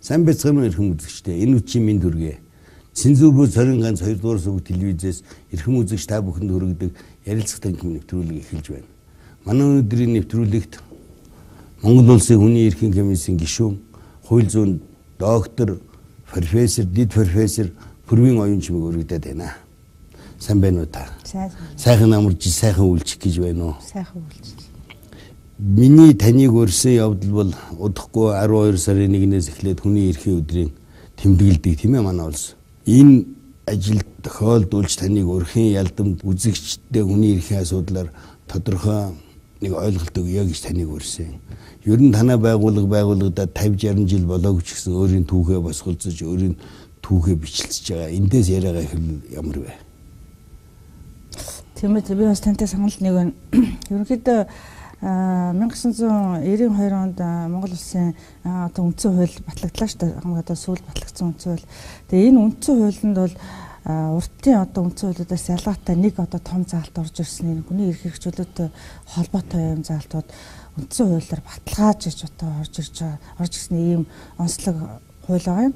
Сайн байцгаана уу эрхэм үзэгчдээ. Энэ үчийн минь төргий. Цензургүй цорын ганц 2 дугаар сүг телевизээс эрхэм үзэгч та бүхэнд хүргэдэг ярилцах танхим нэвтрүүлэг эхэлж байна. Манай өнөөдрийн нэвтрүүлэгт Монгол Улсын хүний эрхийн комиссийн гишүүн, хууль зүйн доктор, профессор, дэд профессор Пүрвийн оюун чимэг өргөдөд байна. Сайн байна уу та? Сайн. Сайхан амарч сайхан үйлчих гэж байна уу? Сайхан үйлчих. Миний таныг урьсан явдал бол удахгүй 12 сарын 1-ээс эхлээд хүний эрхийн өдрийн тэмдэглэдэг, тийм ээ, манай улс. Энэ ажил тохиолдуулж таныг урхийн ялдамд үзэгчдээ хүний эрхийн асуудлаар тодорхой нэг ойлголт өгье гэж таныг урьсан. Ер нь танай байгууллага байгуулагдаад 50 60 жил болоогүй ч гэсэн өөрийн түүхээ босголцож, өөрийн түүхээ бичлэж байгаа. Эндээс яриагаа эхлэл ямар вэ? Тийм ээ, би бас тантай санал нэг байна. Ерөнхийдөө 1992 онд Монгол улсын одоо үндсэн хууль батлагдлаа шүү дээ. Хамгийн одоо сүүл батлагдсан үндсэн хууль. Тэгээ энэ үндсэн хуулинд бол урдын одоо үндсэн хуулиудаас ялгаатай нэг одоо том заалт орж ирсэн, энэ хүний эрх хэрэгжүүлэлттэй холбоотой юм заалтууд үндсэн хуулиар баталгаажиж одоо орж ирж байгаа, орж ирсэн ийм онцлог хууль байгаа юм.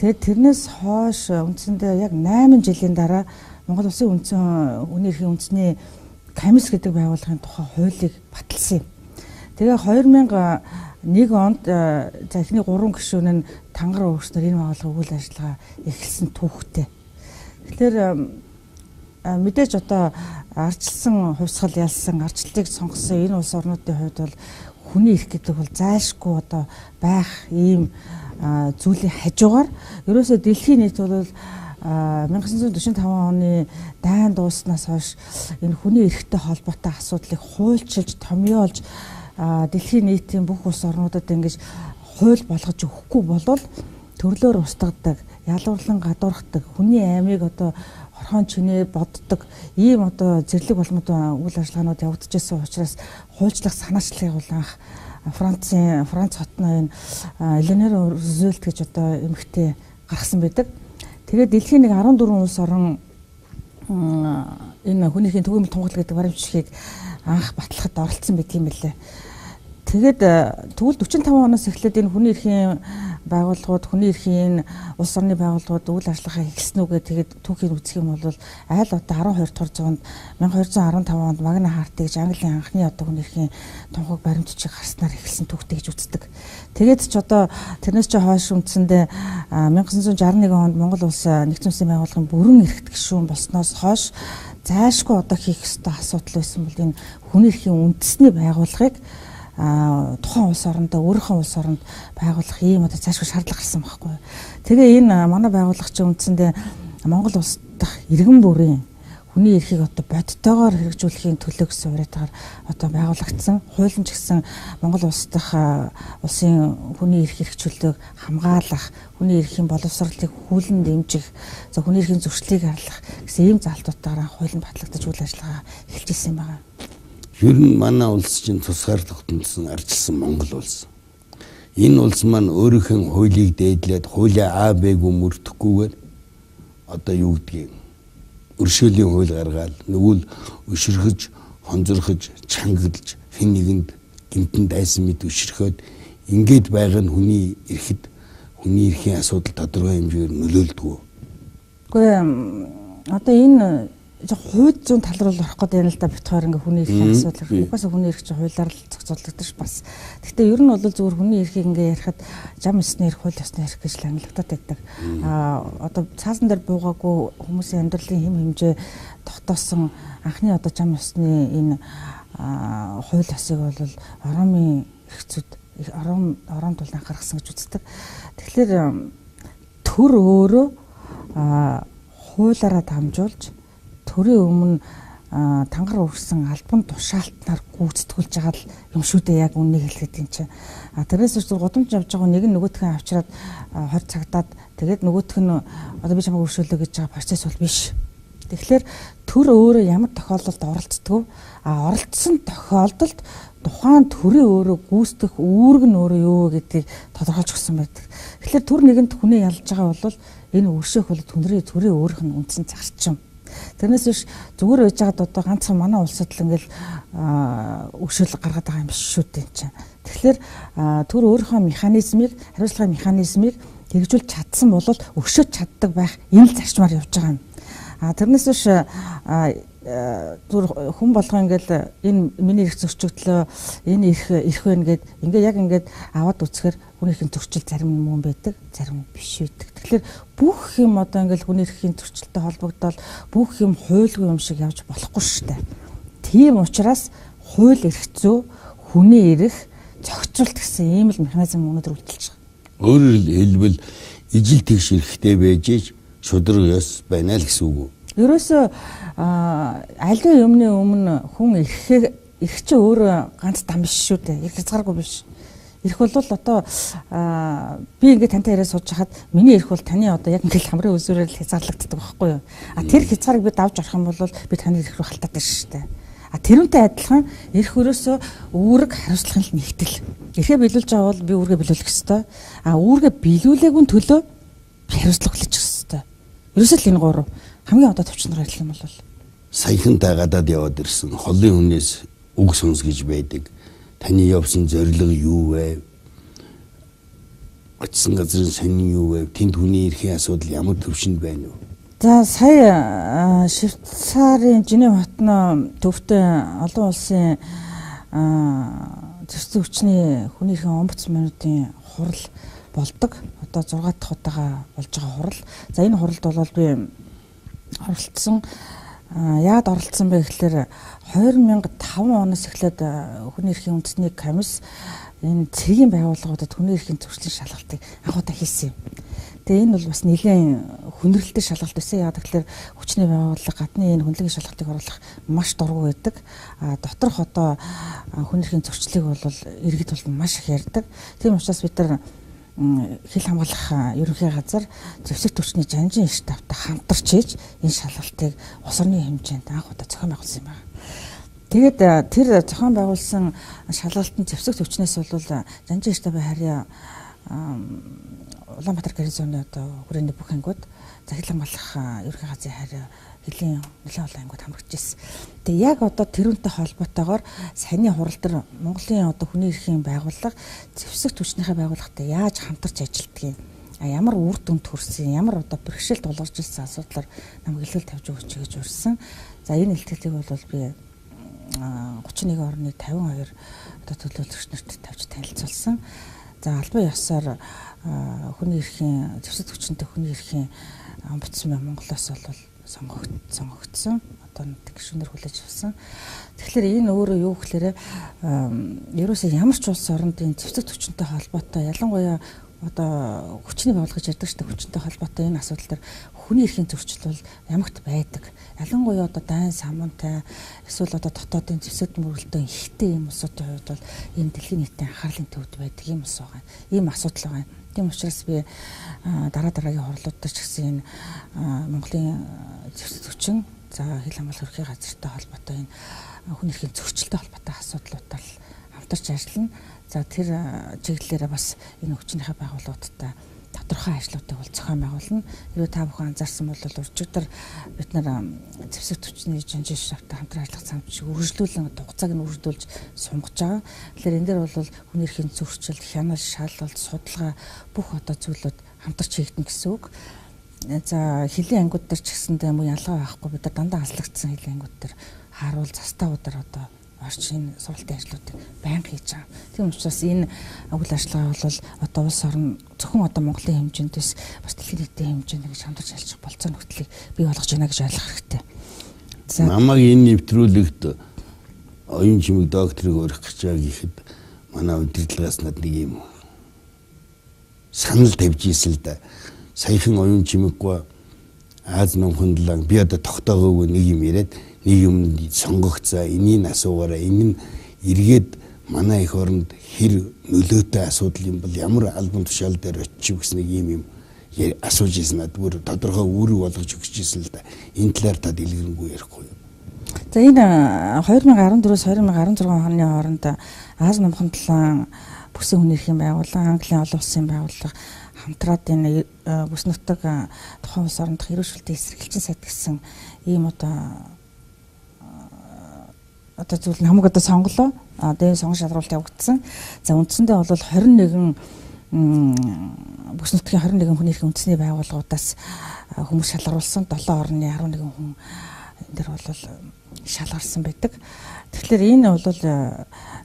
Тэгээд тэрнээс хойш үндсэндээ яг 8 жилийн дараа Монгол улсын үндсэн хүний эрхийн үндэсний комисс гэдэг байгууллагын тухай хуулийг баталсан юм. Тэгээ 2001 онд за эхний 3 гишүүн нь тангар өргөснөр энэ байгууллагын үйл ажиллагаа эхэлсэн түүхтэй. Тэгэхээр мэдээж одоо ардчилсан хувьсгал ялсан, ардчлалыг сонгосон энэ улс орнуудын хувьд бол хүний эрх гэдэг бол зайлшгүй одоо байх ийм зүйлийн хажуугаар ерөөсөө дэлхийн нийт бол 1945 оны дайн дууснаас хойш энэ хүний эрхтэй холбоотой асуудлыг хуульчилж, томьёолж дэлхийн нийтийн бүх улс орнуудад ингэж хууль болгож өгөхгүй болвол төрлөөр устгадаг, ялуурлан гадуурхдаг, хүний амийг одоо хорхон чинээ боддог ийм одоо зэрлэг болмод үйл ажиллагаанууд явагдчихсан учраас хуульчлах санаачлалыг бол анх Франц хотны энэ Эленор Рузвельт гэж одоо эмэгтэй гаргасан байдаг. Тэгээд дэлхийн нэг 14 улс орон энэ хүний эрхийн түгээмэл тунхаглал гэдэг баримтчгийг анх батлахад оролцсон байдаг юм билээ. Тэгээд тэгвэл 45 оноос эхлээд энэ хүний эрхийн байгууллагууд, хүний эрхийн улс орны байгууллагууд үйл ажиллагаа эхэлсэн үү гэх тэгээд түүхийг үзэх юм бол айл одоо 12 дугаар зуунд 1215 онд Магна Харта гэж Английн анхны одоо хүний эрхийн тунхаг баримтчиг гарснаар эхэлсэн түүхтэй гэж үздэг. Тэгээд ч одоо тэрнээс ч хойш үндсэндээ 1961 онд Монгол улс нэгдсэн улсын байгууллагын бүрэн эрхт гишүүн болсноос хойш зайлшгүй одоо хийх ёстой асуудал байсан бол энэ хүний эрхийн үндэсний байгууллагыг тухайн улс орондоо, өөрийнхөө улс оронд байгуулах ийм одоо цаашгүй шаардлага гарсан байхгүй. Тэгээ энэ манай байгууллага чинь үндсэндээ Монгол улс дахь иргэн бүрийн хүний эрхийг одоо бодтойгоор хэрэгжүүлэхийн төлөө гэсэн уриатгаар одоо байгуулагдсан. Хууль нь ч гэсэн Монгол улс дахь улсын хүний эрх хэрэгжүүлэлтийг хамгаалах, хүний эрхийн боловсролыг хүлэн дэмжих, за хүний эрхийн зөрчлийг арлах гэсэн ийм заалтуудтайгаар хууль нь батлагдаж үйл ажиллагаа эхэлж ирсэн юм байна. Ер нь манай улс чинь тусгаар тогтнолсон ардчилсан Монгол улс. Энэ улс маань өөрийнхөө хуулийг дээдлээд хуулиа А Б-г мөрдөхгүйгээр одоо юу гэдгийг өршөөлийн хууль гаргаад нүгэл өшөрхөж, хонзорхож, чангалж хэн нэгэнд гэмтэн дайсан мэд өшөрхөөд ингээд байгаа нь хүний эрхэд, хүний эрхийн асуудал тодорхой хэмжээгээр нөлөөлдөг. Үгүй одоо энэ хууль зүйн тал руу орох гэдэг юм л да, бит хоёр ингээ хүний эрхийн асуудал. Угаасаа хүний эрх чинь хуулиар л зохицуулагдаж бас. Гэхдээ ер нь бол зүгээр хүний эрхийг ингээ ярихад зам ёсны эрх, хууль ёсны эрх гэж л ангилагдаад байдаг. Одоо цаасан дээр буугаагүй хүмүүсийн амьдралын хэм хэмжээ тогтоосон анхны одоо зам ёсны энэ хууль ёсыг бол Ромын эрхцүүд, Ромд бол анх гаргасан гэж үздэг. Тэгэхээр төр өөрөө хуулиараа дамжуулж төрийн өмнө тангар өргөсөн албан тушаалтнаар гүйцэтгүүлж байгаа л юм шүү дээ, яг үннийг хэлэхэд юм чинь. Тэрнээс ч гудамж явж байгаа нэг нь нөгөөхөө авчираад 20 цагтаад тэгээд нөгөөх нь одоо би чамайг өршөөлөө гэж байгаа процесс бол биш. Тэгэхээр төр өөрөө ямар тохиолдолд оролцдог, оролцсон тохиолдолд тухайн төрийн өөрөө гүйцэтгэх үүрэг нь өөрөө юу гэдгийг тодорхойлж өгсөн байдаг. Тэгэхээр төр нэгэнд хүнээ ялж байгаа бол энэ өршөөх бол төрийн өөрийнх нь үндсэн зарчим. Тэрнээс биш зүгээр байж байгаад одоо ганцхан манай улсад л ингээл өршөөл гаргаад байгаа юм биш шүү дээ чинь. Тэгэхээр төр өөрийнхөө механизмыг, хариуцлагын механизмыг хэрэгжүүлж чадсан бол өгшөөж чаддаг байх энэ л зарчмаар явж байгаа юм. Тэрнээс биш зүр хүн болгоо ингээл энэ миний эрх зөрчигдлөө, энэ эрх вэ гэд ингээ яг ингээд аваад үзэхээр хүний эрхийн зөрчил зарим нь мөн байдаг, зарим нь биш байдаг. Тэгэхээр бүх юм одоо ингээл хүний эрхийн зөрчилтэй холбогдоод бүх юм хуйлгүй юм шиг явж болохгүй шүү дээ. Тийм учраас хууль эрх зүй, хүний эрх зохицуулт гэсэн ийм л механизм өнөөдөр үйлчилж байгаа. Өөрөөр хэлбэл ижил тэгш эрхтэй байж ич шудраг ёс байна л гэсэн үг үү? Ерөөсөө аливаа юмны өмнө хүн эрх чи өөрөө ганц дам биш шүү дээ. Эрх хязгааргүй биш. Эрх бол одоо би ингээд тантай яриа сууж хахад миний эрх бол таны одоо яг ингээд хамрын үзүүрээр л хязгаарлагддаг байхгүй юу? А тэр хязгаарыг би давж орох юм бол би таны эрх рүү халтаад байна шүү дээ. А тэрүүнтэй адилхан эрх өрөөсөө үүрэг хариуцлагын л нэгтэл. Эрхээ биелүүлж байгаа бол би үүргээ биелүүлэх ёстой. А үүргээ биелүүлээгүй төлөө би хариуцлага хүлээж авах ёстой. Ерөөсөө л энэ гурав хамгийн одоо төвчнөр ярих юм бол саяхан гадаад яваад ирсэн холын хүнээс үг сонс гэж байдаг. Таны явсан зорилго юу вэ? Очсон газрын сонин юу вэ? Тэнд хүний эрхийн асуудал ямар төвшөнд байна вэ? За сая Швейцарын Женев хотно төвтэй олон улсын зөрчил хүчний хүний эрхийн омбудсмануудын хурал болдог. Одоо 6 дахь удаага болж байгаа хурал. За энэ хуралд бол би оролцсон. Яагаад оролцсон бэ гэхлээр 2005 оноос эхлээд хүний эрхийн үндэсний комисс энэ цэргийн байгууллагуудад хүний эрхийн зөрчлийн шалгалтыг анх удаа хийсэн юм. Тэгээ энэ бол бас нэлээд хүндрэлтэй шалгалт байсан. Яагаад гэхлээр хүчний байгууллага гадны энэ хүнлэгийн шалгалтыг оруулах маш дургүй байдаг. Доторх одоо хүний эрхийн зөрчлийг бол иргэд бол маш их ярьдаг. Тийм учраас бид нар хил хамгаалах ерөнхий газар зэвсэг түвшний жанжин штабтай хамтарч хийж энэ шалгалтыг улс орны хэмжээнд анх удаа зохион байгуулсан юм байна. Тэгээд тэр зохион байгуулсан шалгалтын зэвсэг түвшнээс бол жанжин штабын харьяа Улаанбаатар гарнизоны одоо хүрээний бүх ангиуд, за хил хамгаалах ерөнхий газрын харьяа хэлийн нэлээд олон ангиуд хамрагдаж ирсэн. Тэгээ яг одоо тэрүүнтэй холбоотойгоор саяны хурал дээр Монголын одоо хүний эрхийн байгууллага зэвсэг түвшнийхээ байгууллагатай яаж хамтарч ажилладгийг, ямар үр дүнд хүрсэн, ямар одоо бэрхшээл тулгарч ирсэн асуудлаар намайг илүүл тавьж өгөөч гэж урьсан. За энэ илтгэлийг бол би 31 орны 52 одоо төлөөлөгч нарт тавьж танилцуулсан. За албан ёсоор хүний эрхийн зэвсэг түвшинтэй хүний эрхийн омбудсман Монголоос бол сонгогдсон. Одоо нэг гишүүнээр хүлээж авсан. Тэгэхээр энэ өөрөө юу гэхээр ерөөсөө ямар ч улс оронд энэ зэвсэг түвшинтэй холбоотой ялангуяа одоо хүчний байгууллага гэж ярьдаг шүү дээ. Хүчтэй холбоотой энэ асуудал дээр хүний эрхийн зөрчил бол ямагт байдаг. Ялангуяа одоо дайн самуунтай эсвэл одоо дотоодын зэвсэг мөрөлдөө ихтэй ийм улсуудын хувьд бол ийм дэлхийн нийтийн анхаарлын төвд байдаг ийм улс байгаа. Ийм асуудал байгаа. Тийм учраас би дараа дараагийн хурлууд дээр ч гэсэн энэ Монголын зэвсэг түвшин за хил хамгаалах ерөнхий газартай холбоотой энэ хүний эрхийн зөрчилтэй холбоотой асуудлуудаар хамтарч ажиллана. За тэр чиглэлээрээ бас энэ хүчнийхээ байгууллагуудтай тодорхой ажлуудыг бол зохион байгуулна. Хэрвээ та бүхэн анзаарсан бол уржигдар бид нар зэвсэг түвшний жанжин штабтай хамтран ажиллах цамц шиг үргэлжлүүлэн хугацааг нь үргэлжлүүлж сунгаж байгаа. Тэгэхээр энэ дээр бол хүний эрхийн зөрчил, хянал, шалгалт, судалгаа бүх одоо зүйлүүд хамтарч хийгдэнэ гэсэн үг. За хөлийн ангиуд дээр ч гэсэндээ мөн ялгаа байхгүй, бид нар дандаа хаслагдсан хөлийн ангиуд дээр хааруул заставуудаар одоо орч энэ сургалтын ажлуудыг байнга хийж байгаа. Тийм учраас энэ үйл ажиллагаа бол одоо улс орн зөвхөн одоо Монголын хэмжээндээс бас дэлхийн нийтийн хэмжээнд ингэж хамтарч ажиллах болцоо нөхцөлийг бий болгож байна гэж ойлгох хэрэгтэй. За намайг энэ нэвтрүүлэгт оюун чимэг докторыг урих гэж байгаа гэхэд манай удирдлагаас над нэг юм санал тавьж ийсэн л да. Саяхан оюун чимэггүй Аз номхондлан би одоо тогтоогоогүй нэг юм яриад нэг юм сонгогцоо, энийг асуугаараа, энэ нь эргээд манай эх оронд хэр нөлөөтэй асуудал юм бол ямар албан тушаал дээр очив гэсэн нэг юм асууж ирсэн над бүр тодорхой үүрэг болгож өгч ирсэн л да. Энэ талаар та дэлгэрэнгүй ярихгүй юу? За энэ 2014-өөс 2016 оны хооронд Аз номхондлан бүсэн хүний эрхийн байгууллага, Английн олон улсын байгууллага хамтраад энэ бүс нутаг тухайн улс орондох эрүүл шүлтийн эсрэг элчин сайд гэсэн ийм одоо одоо зүйл нь хамаг одоо сонголоо. Одоо энэ сонгон шалруулалт явагдсан. За үндсэндээ бол 21 бүс нутгийн 21 хүний эрхийн үндэсний байгууллагуудаас хүмүүс шалгаруулсан. 7 орны 11 хүн энэ дэр бол шалгарсан байдаг. Тэгэхээр энэ бол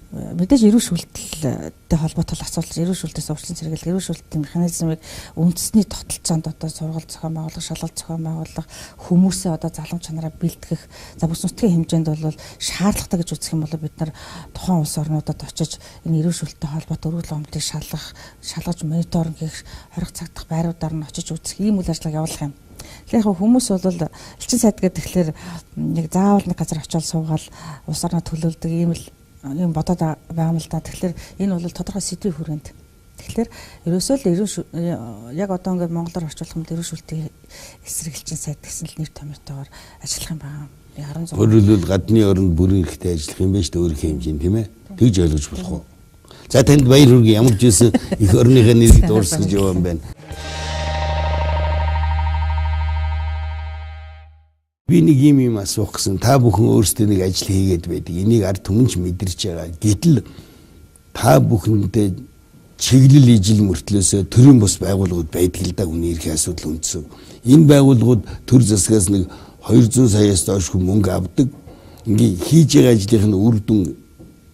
мэдээж эрүүл шүлтэлтэй холбоотой асуудал, эрүүл шүлтээс уурчлан сэргийлэх, эрүүл шүлтийн механизмыг үндэсний тогтолцоонд одоо сургалт зохион байгуулах, шалгалт зохион байгуулах, хүмүүсээ одоо залуу чанараа бэлтгэх, за бүс нутгийн хэмжээнд бол шаардлагатай гэж үзэх юм бол бид нар тухайн улс орнуудад очиж энэ эрүүл шүлттэй холбоотой өргөдөл гомдлыг шалгаж мониторинг хийх, хориг цагдах байруудаар нь очиж үзэх ийм үйл ажиллагаа явуулах юм. Тэгэхээр яг хүмүүс бол элчин сайд гэдэг тэгэхээр нэг заавал нэг газар очиод суугаал улс орноо төлөөлдөг ийм л юм бодоод байгаа юм л да. Тэгэхээр энэ бол тодорхой сэдвийн хүрээнд. Тэгэхээр ерөөсөө л яг одоо ингээд монголоор орчуулах юм эрүүл шүлтийн эсрэг элчин сайд гэсэн л нэр томьёотойгоор ажиллах юм байна. 16. Өөрөөр хэлбэл гадны оронд бүрэн эрхтэй ажиллах юм байна шүү дээ, өөрийнхөө хэмжээнд, тийм ээ. Тэгж ойлгож болох уу? За танд баяр хүргэе. Ямар ч байсан эх орныхаа нэрийг дуурсгаж яваа юм байна. Би нэг юм асуух гэсэн. Та бүхэн өөрсдөө нэг ажил хийгээд байдаг. Энийг ард түмэн ч мэдэрч байгаа. Гэтэл та бүхэндээ чиглэл ижил мөртлөөсөө төрийн бус байгууллагууд байдаг л да, хүний эрхийн асуудал үндсэн. Энэ байгууллагууд төр засгаас нэг 200 саяас доош мөнгө авдаг. Ингээ хийж байгаа ажлынх нь үр дүн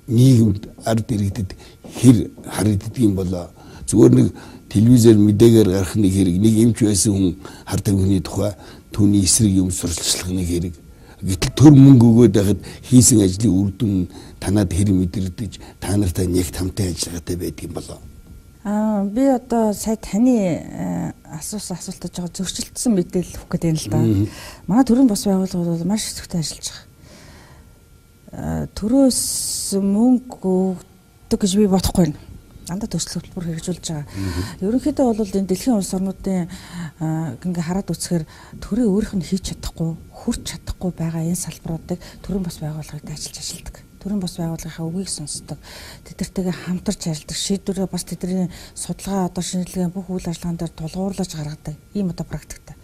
нийгэмд ард иргэдэд хэр харагддаг юм болоо. Зүгээр нэг телевизээр мэдээгээр гарах нэг хэрэг, нэг эмч байсан хүн хар тамхины тухай түүний эсрэг юм сурталчлах нэг хэрэг. Гэтэл төр мөнгө өгөөд байхад хийсэн ажлын үр дүн танад хэр мэдэрдэж, та нартай нэг хамтын ажиллагаатай байдаг юм болоо. Би одоо сая таны асуусан асуултад жоо зөрчилдсөн мэдээлэл өгөх гэдэг юм л да. Манай төрийн бус байгууллагууд маш ихэвчлэн ажиллаж байгаа. Төрөөс мөнгө өгдөг гэж би бодохгүй байна. Дандаа төсөл хөтөлбөр хэрэгжүүлж байгаа. Ерөнхийдөө бол энэ дэлхийн улс орнуудын ингээ хараад үзэхээр төрийн өөрийнх нь хийж чадахгүй, хүрч чадахгүй байгаа энэ салбаруудыг төрийн бус байгууллагыг ажиллаж ажилдаг. Төрийн бус байгууллагынхаа үгийг сонсдог. Тэдэртэйгээ хамтарч ажилладаг. Шийдвэрээ бас тэдний судалгаа одоо шинжилгээний бүх үйл ажиллагаан дээр тулгуурлаж гаргадаг. Ийм одоо практиктай.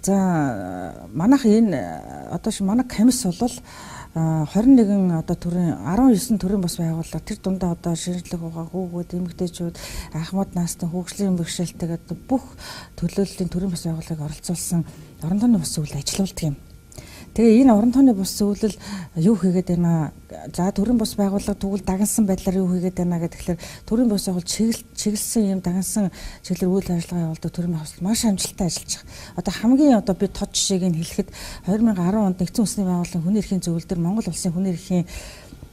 За манайх энэ одоо манай комисс бол 21 одоо төрийн 19 төрийн бус байгууллага тэр дундаа одоо шинжлэх ухаан, хүүхүүд, эмэгтэйчүүд, ахмад наастан хөгжлийн бэрхшээлтэй гэдэг бүх төлөөллийн төрийн бус байгууллагыг оролцуулсан орон тооны бус зөвлөл ажилуулдаг юм. Тэгээ энэ орон тооны бус зөвлөл юу хийгээд байна? За төрийн бус байгууллага тэгвэл дагнсан байдлаар юу хийгээд байна гэхээр төрийн бус байгууллага чиглэсэн юм дагнсан чиглэлээр үйл ажиллагаа явуулдаг төрийн байгууллага маш амжилттай ажиллаж байгаа. Одоо хамгийн одоо би тод жишээг нь хэлэхэд 2010 онд Нэгдсэн Үндэсний байгууллагын хүний эрхийн зөвлөл дээр Монгол улсын хүний эрхийн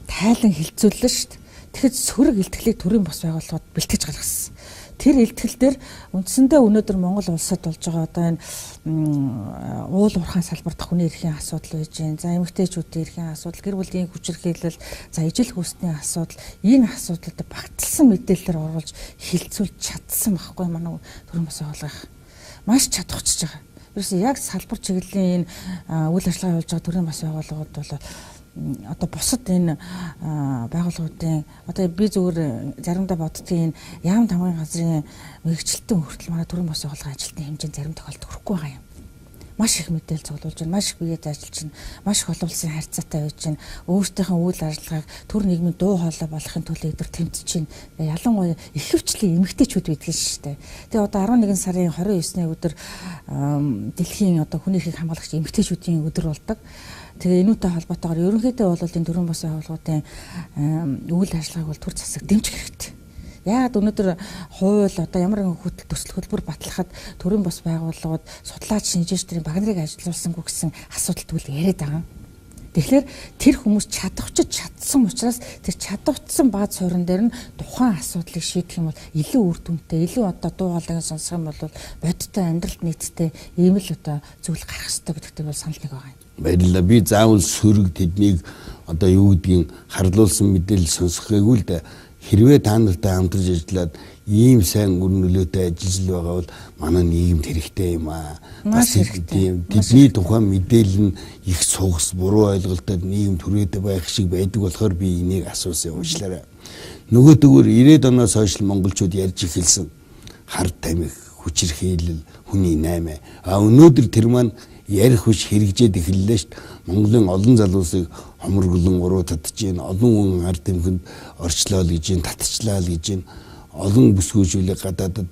тайлан хилцүүллээ шүү дээ. Тэгэхэд сөрөг илтгэлийг төрийн бус байгууллагууд бэлтгэж гаргасан. Тэр илтгэл дээр үндсэндээ өнөөдөр Монгол улсад болж байгаа одоо энэ уул уурхайн салбар дахь хүний эрхийн асуудал байж байна. За эмэгтэйчүүдийн эрхийн асуудал, гэр бүлийн хүчирхийлэл, за ижил хүйсний асуудал, энэ асуудлуудад багталсан мэдээлэлээр оруулж хилцүүлж чадсан байхгүй манай төрийн бус байгууллага. Маш чадварчж байгаа. Ерөөсөө яг салбар чиглэлийн энэ үйл ажиллагаа явуулж байгаа төрийн бас байгууллагууд бол одоо бусад энэ байгууллагуудын одоо би зүгээр заримдаа боддгийн энэ яам тамгын газрын мэргэжилтэн хүртэл манай төрийн бус байгууллагын ажилтны хэмжээнд зарим тохиолдолд хүрэхгүй байгаа юм. Маш их мэдээлэл цуглуулж байна, маш их бие зажилж байна, маш их олон улсын харьцаатай байж байна. Өөрсдийнхөө үйл ажиллагааг төр нийгмийн дуу хоолой болохын төлөө өдөр тэмцэж байна. Ялангуяа ихэвчлэн эмэгтэйчүүд байдаг шүү дээ. Тэгээ одоо 11 сарын 29-ний өдөр дэлхийн одоо хүний эрхийг хамгаалагч эмэгтэйчүүдийн өдөр болдог. Тэгээ энүүтэй холбоотойгоор ерөнхийдөө бол энэ төрийн бус байгууллагуудын үйл ажиллагааг бол төр засаг дэмжих хэрэгтэй. Яагаад өнөөдөр хууль одоо ямар нэгэн хөтөл төсөл хөтөлбөр батлахад төрийн бус байгууллагууд судлаач шинжээчдийн баг нарыг ажилуулсангүй гэсэн асуудал тэгвэл яриад байгаа. Тэгэхээр тэр хүмүүс чадварчд чадсан учраас тэр чадварчсан бааз суурин дээр нь тухайн асуудлыг шийдэх юм бол илүү үр дүнтэй, илүү одоо дуу хоолойг сонсох юм бол бодиттой амьдралд нийцтэй ийм л одоо зүйл гарах ёстой гэдэгт бол санал нэг байгаа юм. Баярлалаа. Би заавал сөрөг тэднийг одоо юу гэдгийг харлуулсан мэдээлэл сонсох гээгүй л дээ. Хэрвээ та нартай хамтарч ажиллаад ийм сайн үр нөлөөтэй ажиллаж байгаа бол манай нийгэмд хэрэгтэй юм аа. Бас тийм тэдний тухайн мэдээлэл нь их сугас буруу ойлголтод нийгэмд хүрээд байх шиг байдаг болохоор би энийг асуусан юм уучлаарай. Нөгөөдөгөр 90-ад оноос хойш монголчууд ярьж эхэлсэн хар тамхи, хүчирхийлэл, хүний 8. А өнөөдөр тэр маань ярих биш хэрэгжээд эхэллээ шүү дээ. Монголын олон залуусыг хоморглон уруу татж гин, олон хүн ард түмхэнд орчлоо л гэж гин, татчлаа л гэж гин, олон бүсгүйчүүлэг гадаадад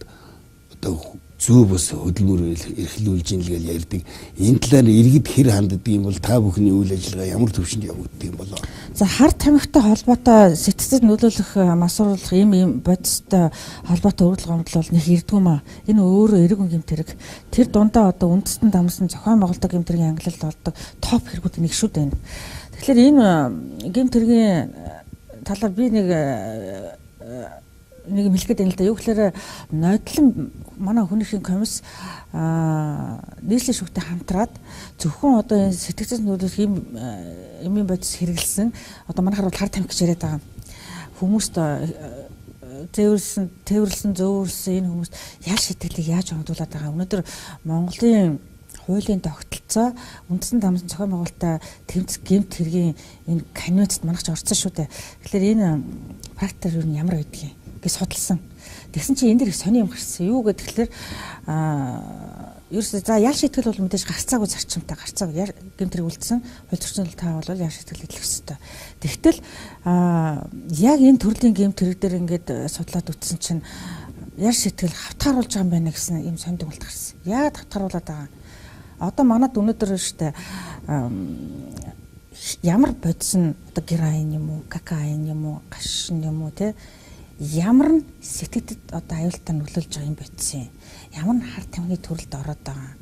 одоо зүү бус хөдөлмөр эрхлүүлж ийн л гэж ярьдаг. Энэ талаар иргэд хэр ханддаг юм бол та бүхний үйл ажиллагаа ямар түвшинд явагддаг юм болоо? За, хар тамхитай холбоотой сэтгцэд нөлөөлөх, масууруулах ийм бодистой холбоотой өргөдөл гомдол бол нэг ирдгүү маа. Энэ өөрөө эрэг хүн гэмт хэрэг. Тэр дундаа одоо үндэстэн дамсан зохион байгуулалтын гэмт хэргийн ангилалд болдог топ хэрэгүүд нэг шүү дээ. Тэгэхээр энэ гэмт хэргийн талаар би нэг юм хэлэх гээд байна л да. Юу гэхээр нодлон манай хүн эрхийн комисс нийслэлийн шүүхтэй хамтраад зөвхөн одоо энэ сэтгцээс нөлөөлөх ийм эмийн бодис хэрэгэлсэн одоо манайхаар бол хар тамхи гэж яриад байгаа хүмүүст зээвэрлсэн, тээвэрлсэн, зөөвөрлсөн энэ хүмүүст ял шийтгэлийг яаж онгодуулаад байгаа. Өнөөдөр Монголын хуулийн тогтолцоо үндсэн дамсан зохион байгуулалтаа тэмцэх гэмт хэргийн энэ конвенцэд манайх ч орсон шүү дээ. Тэгэхээр энэ практик юу нь ямар байдгийг гэж судалсан. Тэгсэн чинь энэ дэр их сони юм гарсан. Юу гэхээр ерөөсөө за ял шийтгэл бол мэдээж гарцаагүй зарчимтай, гарцаагүй гэмт хэрэг үлдсэн хууль зөрчил та бол ял шийтгэл эдлэх ёстой. Тэгтэл яг энэ төрлийн гэмт хэрэг дээр ингээд судлаад үтсэн чинь ял шийтгэл хавтгааруулж байгаа юм байна гэсэн ийм сонь дүгнэлт гарсан. Яагаад хавтгааруулад байгаа юм? Одоо манад өнөөдөр штэ ямар бодис нь одоо героин юм уу, кокаин юм уу, гашин юм уу те ямар нь сэтгэгдэд одоо аюултай нөлөөлж байгаа юм бодис юм. Ямар нь хар тамхины төрөлд ороод байгаа.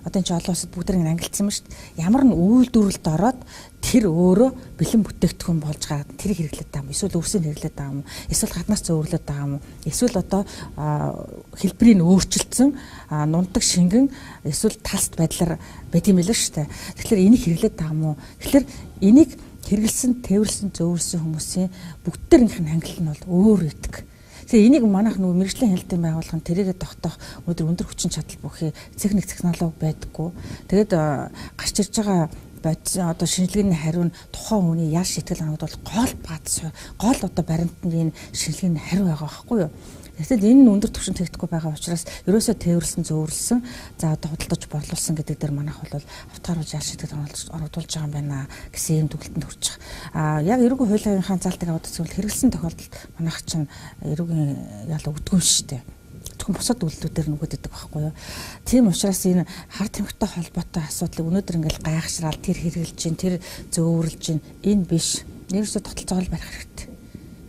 Одоо энэ ч олон улсад бүгд нэг ангилсан юм шүү дээ. Ямар нь үйлдвэрлэлд ороод тэр өөрөө бэлэн бүтээгдэхүүн болж гараад тэрийг хэрэглээд байгаа юм. Эсвэл өвсийг хэрэглээд байгаа юм. Эсвэл гаднаас зөөвөрлөд байгаа юм. Эсвэл одоо хэлбэрийг өөрчилсөн нунтаг шингэн эсвэл талст байдлаар байд юм билээ шүү дээ. Тэгэхээр энийг хэрэглээд байгаа юм уу? Тэгэхээр энийг хэрэгэлсэн, тээвэрлсэн, зөөвөрлсөн хүмүүсийн бүгдээрийнх нь хангилал нь бол өөр өгдөг. Тэгэхээр энийг манайх нөгөө мэргэжлийн хяналтын байгууллага нь тэрийгэ тогтоох өнөөдөр өндөр хүчин чадал бүхий техник технологи байдаггүй. Тэгээд гарч ирж байгаа бодис одоо шинжилгээний хариу нь тухайн хүний ял шийтгэл хангад бол гол бац гол одоо баримтны энэ шинжилгээний хариу байгаа байхгүй юу? Тэгтэл энэ нь өндөр түвшинд тэгдэхгүй байгаа учраас ерөөсөө тээвэрлсэн, зөөвөрлсөн, за одоо худалдаж борлуулсан гэдэг дээр манайх бол хавтгааруулж ял шийтгэл орогдуулж байгаа юм байна гэсэн ийм дүгнэлтэнд хүрч байгаа. А яг эрүүгийн хуулийнхаа заалтыг аваад үзвэл хэрэгэлсэн тохиолдолд манайх чинь эрүүгийн ял өгдөггүй шүү дээ. Зөвхөн бусад үйлдэлүүдээр нүгэд идэг байхгүй юу. Тийм учраас энэ хар тамхитай холбоотой асуудлыг өнөөдөр ингээл гайхшраал тэр хэрэгэлж чинь, тэр зөөвөрлж чинь энэ биш. Ерөөсөө тогтолцоогоо барих хэрэгтэй.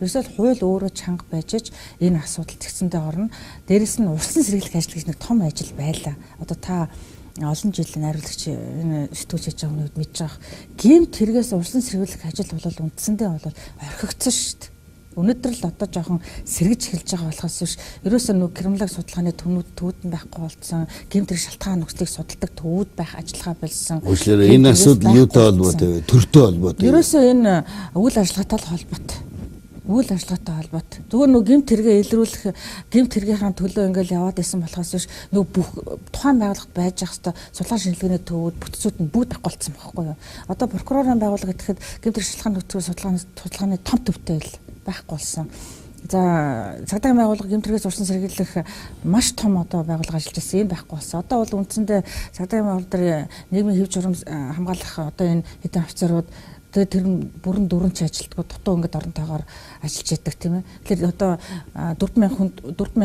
Ерөөсөө хууль өөрөө чанга байж ич энэ асуудал зэгцэндээ орно. Дээрэс нь урьдчилан сэргийлэх ажил гэж нэг том ажил байлаа. Одоо та олон жил найруулагч энэ сэтгүүлч хийж байгаа хүмүүд мэдж байгаа. Гэмт хэрэгээс урьдчилан сэргийлэх ажил бол үндсэндээ бол орхигдсон шүү дээ. Өнөөдөр л одоо жоохон сэргэж эхэлж байгаа болохоос биш ерөөсөө нөгөө криминалог судалгааны төвүүд нь байхгүй болсон, гэмт хэрэг шалтгаан нөхцөлийг судалдаг төвүүд байх ажиллагаа болсон. Уучлаарай, энэ асуудал юутай холбоотой вэ? Төртэй холбоотой. Ерөөсөө энэ үйл ажиллагаатай холбоотой. Үйл ажиллагаатай холбоотой. Зүгээр нөгөө гэмт хэрэгээ илрүүлэх, гэмт хэргийнхаа төлөө ингээл яваад исэн болохоос биш нөгөө бүх тухайн байгууллагад байж ах хэвээр судалгаа шинжилгээний төвүүд бүтцүүд нь бүгд байхгүй болсон байхгүй юу? Одоо прокурорын байгууллага гэхэд гэмт хэрэг шалтгаан нөхцөл судалгааны том төвтэй байл байхгүй болсон. За цагдаагийн байгууллага гэмт хэрэгээс урьдчилан сэргийлэх маш том одоо байгууллага ажиллаж байсан юм байхгүй болсон. Одоо бол үндсэндээ цагдаагийн байгууллага дээр нийгмийн хэв журам хамгаалах одоо энэ хэдэн офицерууд тэгээ тэр нь бүрэн дөрөн ч ажилтгүй дутуу ингээд оронтойгоор ажиллаж яадаг тийм ээ. Тэгэхээр одоо 4000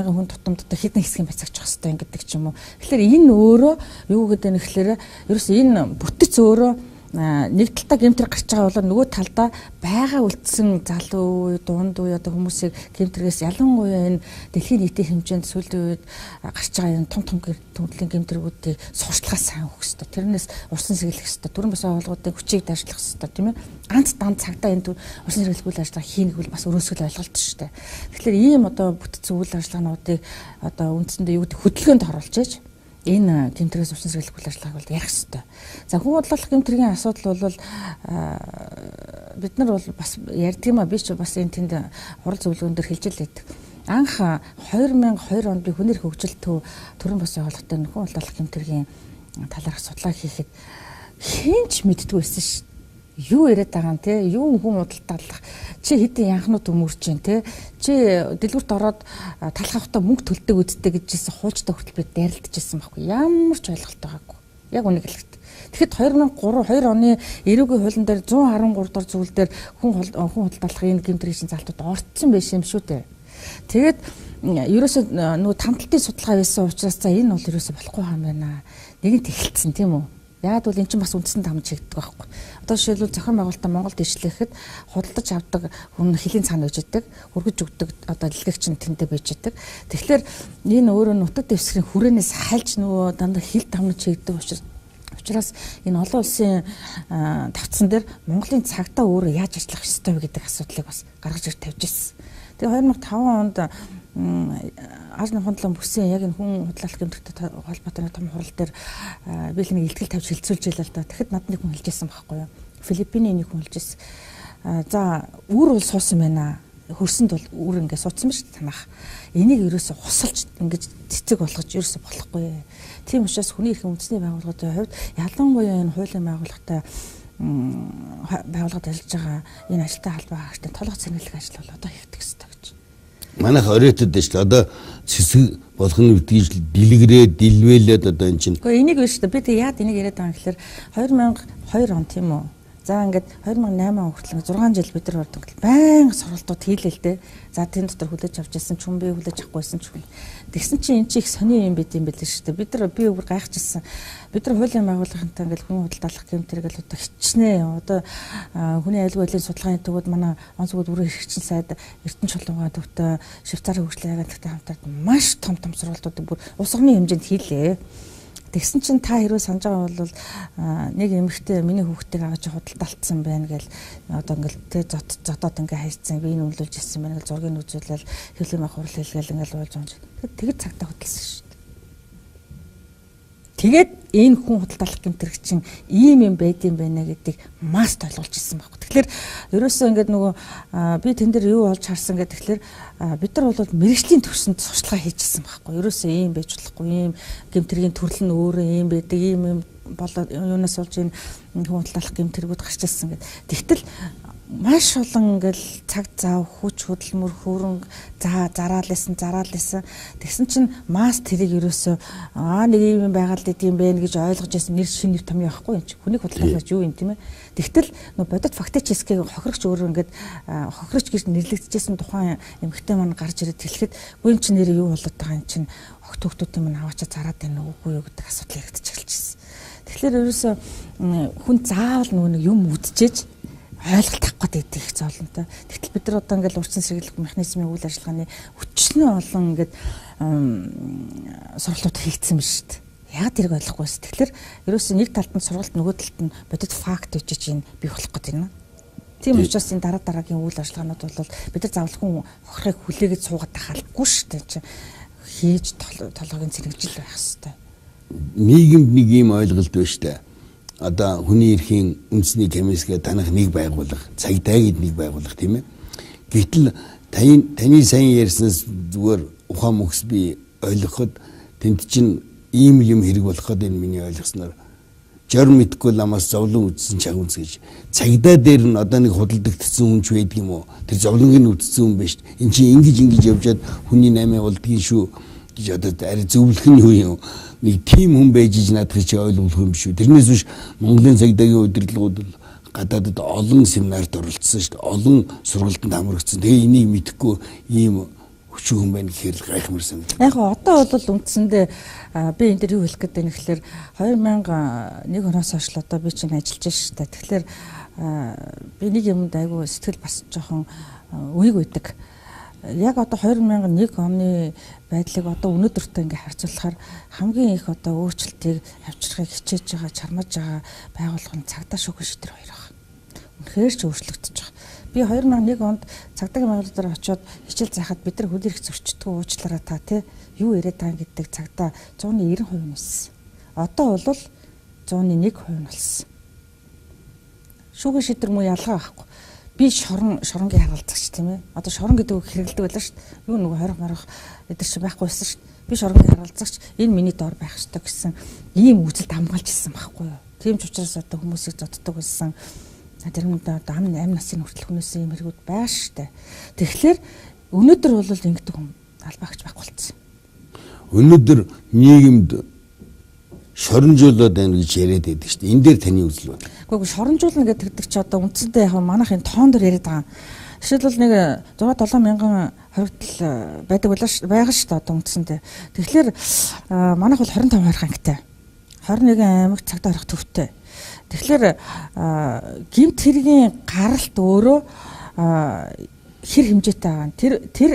хүн тутамд одоо хэдэн хэсгийн бацаагч байх хэвээр ингээд ч юм уу. Тэгэхээр энэ өөрөө юу гэдэг нь гэхээр ерөөс энэ бүтэц өөрөө нэг талдаа гэмт хэрэг гарч байгаа бол нөгөө талдаа байгаа үлдсэн залуу үе, дунд үе одоо хүмүүсийг гэмт хэрэгээс ялангуяа энэ дэлхийн нийтийн хэмжээнд сүүлийн үед гарч байгаа энэ том том төрлийн гэмт хэрэгүүдийг сурталчилгаа сайн өгөх ёстой. Тэрнээс урьдчилан сэргийлэх ёстой. Төрийн бас байгууллагуудын хүчийг дайрчлах ёстой, тийм ээ. Ганц дан цагдаа энэ урьдчилан сэргийлэх үйл ажиллагаа хийнэ гэвэл бас өрөөсгөл ойлголт шүү дээ. Тэгэхээр ийм одоо бүтц үйл ажиллагаануудыг одоо үндсэндээ юу гэдэг хөдөлгөөнд оруулж ээж энэ гэмт хэрэгээс урьдчилан сэргийлэх үйл ажиллагааг бол ярих ёстой. За хүн бодлох гэмт хэргийн асуудал бол бид нар бол бас ярьдаг юм а, би ч бас энэ тэнд хурал зөвлөгөөн дээр хэлж л байдаг. Анх 2002 онд би хүн эрх хөгжил төв төрийн бас байгууллагатай хүн бодлох гэмт хэргийн талаарх судалгаа хийхэд хэн ч мэддэггүй байсан шүү. Юу яриад байгаа юм те? Юу хүн худалдаалах? Чи хэдийн янхнууд өмөрч чинь те? Чи дэлгүүрт ороод талх авахтаа мөнгө төлдөг үсттэй гэж хэлсэн хуучтай хүртэл би дайралтжсэн байхгүй. Ямар ч ойлголт байгаагүй. Яг үнийг хэлэхэд. Тэгэхэд 2003 2 оны эрүүгийн хуулийн дээр 113 дугаар зүйл дээр хүн худалдаалах энэ гэмт хэргийн залтууд орцсон байсан юм шүү дээ. Тэгээд ерөөсөө нөгөө тамталтын судалгаа байсан учраас за энэ бол ерөөсөө болохгүй юм байна. Нэгэнт эхэлсэн тийм үү? Яг бол эн чинь бас үндсэн тамж хийгдэг байхгүй. Одоо жишээлбэл зохион байгуулалтаа Монголд ишлэхэд худалдаж авдаг хүн хөлийн цаана байж идэг, хөргөж өгдөг одоо дэлгэгч нь тэндээ байж идэг. Тэгэхээр энэ өөрөө нутаг дэвсгэрийн хүрээнээс хальж нөгөө дандаа хил тамж хийгдэг учраас энэ олон улсын тавцсан дээр Монголын цагдаа өөрөө яаж ажиллах ёстой вэ гэдэг асуудлыг бас гаргаж ир тавьж ирсэн. Тэгээ 2005 онд Аз намхан бүсийн яг энэ хүн худлаалах гэмтэлтэй холбоотой нэг том хурал дээр би л нэг илтгэл тавьж хэлцүүлж байлаа л да. Тэгэхэд надад нэг хүн хэлж байсан байхгүй юу? Филиппиний нэг хүн хэлж байсан. За үр бол суусан байна. Хөрсөнд бол үр ингэ суудсан ба шүү дээ танах. Энийг ерөөсө хусалж ингэж цэцэг болгож ерөөсө болохгүй. Тийм учраас хүний эрхийн үндэсний байгууллагын хувьд ялангуяа энэ хуулийн байгууллагатай байгууллагад ажиллаж байгаа энэ ажилтай холбоо хаагчтай толгой цэнэглэх ажил бол одоо хийгдэх ёстой гэж. Манайх оройтод дээ шүү дээ. Одоо цэцэг болох нь битгийж дэлгэрээ дэлвэлээд одоо эн чинь. Гэхдээ энийг биш үү? Би тэг яад энийг яриад байгаа юм гэхээр 2002 он тийм үү? За ингээд 2008 он хүртэл 6 жил бид нар ордог. Баян сургалтууд хийлээ л дээ. За тэн дотор хүлээж авч ирсэн ч хүн би хүлээж авахгүйсэн ч хүн. Тэгсэн чинь эн чинь их сони юм байт юм билээ шүү дээ. Бид нар би өөр гайхчихсан. Бид нар хуулийн байгууллагынтай ингээд хүн худалдаалах гэмт хэрэг л одоо хичнээн. Одоо хүний аюулгүй байдлын судалгааны төвөд манай он зүгүүд бүрэн хэрэгчин сайд Эрдэнэ чулуугаан төвтэй Швейцарын хөгжлийн агентлагтай хамтарч маш том том сургалтуудыг бүр улс орны хэмжээнд хийлээ. Тэгсэн чинь та хэрвээ санаж байгаа бол нэг эмэгтэй миний хүүхдийг аваач худалдаалтсан байна гэл одоо ингээл тэ зотоод ингээ хайцсан би энэ үнэлүүлж ирсэн байна гэл зургийг үзүүлэл хэвлэлийн мах хурал хэлгээл ингээл уулз унж. Тэгэд цагтаа хөдөлсөн шүү дээ. Тэгээд энэ хүн худалдаалах гэмт хэрэг чинь ийм юм байд юм байна гэдгийг маст ойлгуулж ирсэн байхгүй. Тэгэхээр ерөөсөө ингээд нөгөө би тэн дээр юу олж харсан гэдэг тэгэхээр бид нар бол мэрэгжлийн төвшөнд сурчлагаа хийчихсэн байхгүй. Ерөөсөө ийм байж болохгүй, ийм гэмт хэргийн төрөл нь өөрөө ийм байдаг, ийм юм болоод юунаас болж энэ хүн худалдаалах гэмт хэрэгүүд гарч ирсэн гэд. Тэгтэл маш олон ингээл цаг зав хүч хөдөлмөр хөрөнгө зараал исэн. Тэгсэн чинь масс тэрийг ерөөсөө нэг юм байгаад идэм бэ гэж ойлгож байсан нэр шинэ нэр том явахгүй юм чи. Хүнийг худалдаалж юу юм тийм ээ. Тэгтэл нөө бодит фактическийг хохирогч өөрөө ингээд хохирогч гэж нэрлэгдэжсэн тухайн эмэгтэй маань гарч ирээд хэлэхэд үгүй юм чи нэр юу болоод байгаа юм чинь огт хүүхдүүдийн минь аваачаа зараад байна уугүй юу гэдэг асуудал яригдчих эхэлчихсэн. Тэгэхээр ерөөсөө хүн заавал нөгөө нэг юм үдчээж ойлголт авах гэдэг их зовлонтой. Тэгтэл бид нар одоо ингээл урьдчилан сэргийлэх механизмын үйл ажиллагааны өчнөө олон ингээд сургалтууд хийгдсэн биш үү? Яг тэрийг ойлгохгүй байсан. Тэгэхээр ерөөсөө нэг талд нь сургалт нөгөө талд нь бодит факт гэж чинь бий болох гэдэг юм. Тийм учраас энэ дараа дараагийн үйл ажиллагаанууд бол бид нар заавал хүн хохирохыг хүлээгээд суугаад тахалгүй шүү дээ. Чинь хийж толгойн цэрэгжил байх хэвээр. Нийгэмд нэг ийм ойлголт байна шүү дээ. Одоо хүний эрхийн үндэсний комиссгээ танах нэг байгууллага, цагдаа гэд нэг байгууллага тийм ээ. Гэтэл таны сайн ярьснаас зүгээр ухаан мөхс би ойлгоход тэнд чинь ийм юм хэрэг болох гээд энэ миний ойлгосноор жор мэдгүй ламаас зовлон үзсэн чагүнц гэж цагдаа дээр нь одоо нэг худалдагдсан хүн ч байдаг юм уу? Тэр зовлонгийг нь үзсэн хүн биш. Эн чинь ингэж ингэж явжаад хүний наймаа болдгийн шүү гэж одоо арай зөвлөх нь юу юм? Нэг тийм хүн байж иж наадах чи ойлгох юм шүү. Тэрнээс биш Монголын цагдаагийн удирдлагууд бол гадаадд олон семинарт оролцсон шүү дээ. Олон сургалтанд хамрагдсан. Тэгээ энийг мэдэхгүй ийм хүчин хүн байна гэхээр л гайхмар санагдав. Яг одоо бол үндсэндээ би энэ дэр юу хэлэх гээд байна гэхээр 2001 оноос хойш л одоо би чинь ажиллаж шүү дээ. Тэгэхээр би нэг юмд айгүй сэтгэл бас жоохон үеиг үйдэг. Яг одоо 2001 оны байдлыг одоо өнөөдөртөө ингээ харьцуулахаар хамгийн их одоо өөрчлөлтийг авчрахыг хичээж байгаа, чармаж байгаа байгууллага нь цагдаа шүүхэн шийдвэр хоёр байна. Үнэхээр ч өөрчлөгдөж байгаа. Би 2001 онд цагдаагийн байгууллагаар очиод хичээл заахад бид нар хөл эрх зөрчдгөө уучлаарай та тий юу яриад байгаа гэдэг цагдаа 190% нь байсан. Одоо бол 101% нь болсон. Шүүхэн шийдвэр муу ялгаа байхгүй. Би шоронгийн харгалзагч тийм ээ. Одоо шорон гэдэг үг хэрэглэдэг байлаа шүү дээ. Юу нөгөө 20 марах эдэр чинь байхгүй байсан шүү дээ. Би шоронгийн харгалзагч энэ миний доор байх ёстой гэсэн ийм үзэлд хамгаалж ирсэн байхгүй юу. Тийм ч учраас одоо хүмүүсийг зодддаг байсан. Тэрмэндээ одоо ам насын хүртэл хүнээс ийм хэрэгүүд байгаа шүү дээ. Тэгэхээр өнөөдөр бол ингэдэг хүн албаагч байхгүй болсон. Өнөөдөр нийгэмд шоронжуулаад байна гэж яриад байдаг шүү дээ. Энэ дээр таны үзэл бодол. Үгүй шоронжуулна гэдэг чи одоо үндсэндээ яг манайх энэ тоон дээр яриад байгаа. Жишээлбэл нэг 6 7 мянган хоригдол байдаг байгаа шүү дээ одоо үндсэндээ. Тэгэхээр манайх бол 25 хорих ангитай. 21 аймагт цагдаа хорих төвтэй. Тэгэхээр гэмт хэргийн гаралт өөрөө хэр хэмжээтэй байгаа. Тэр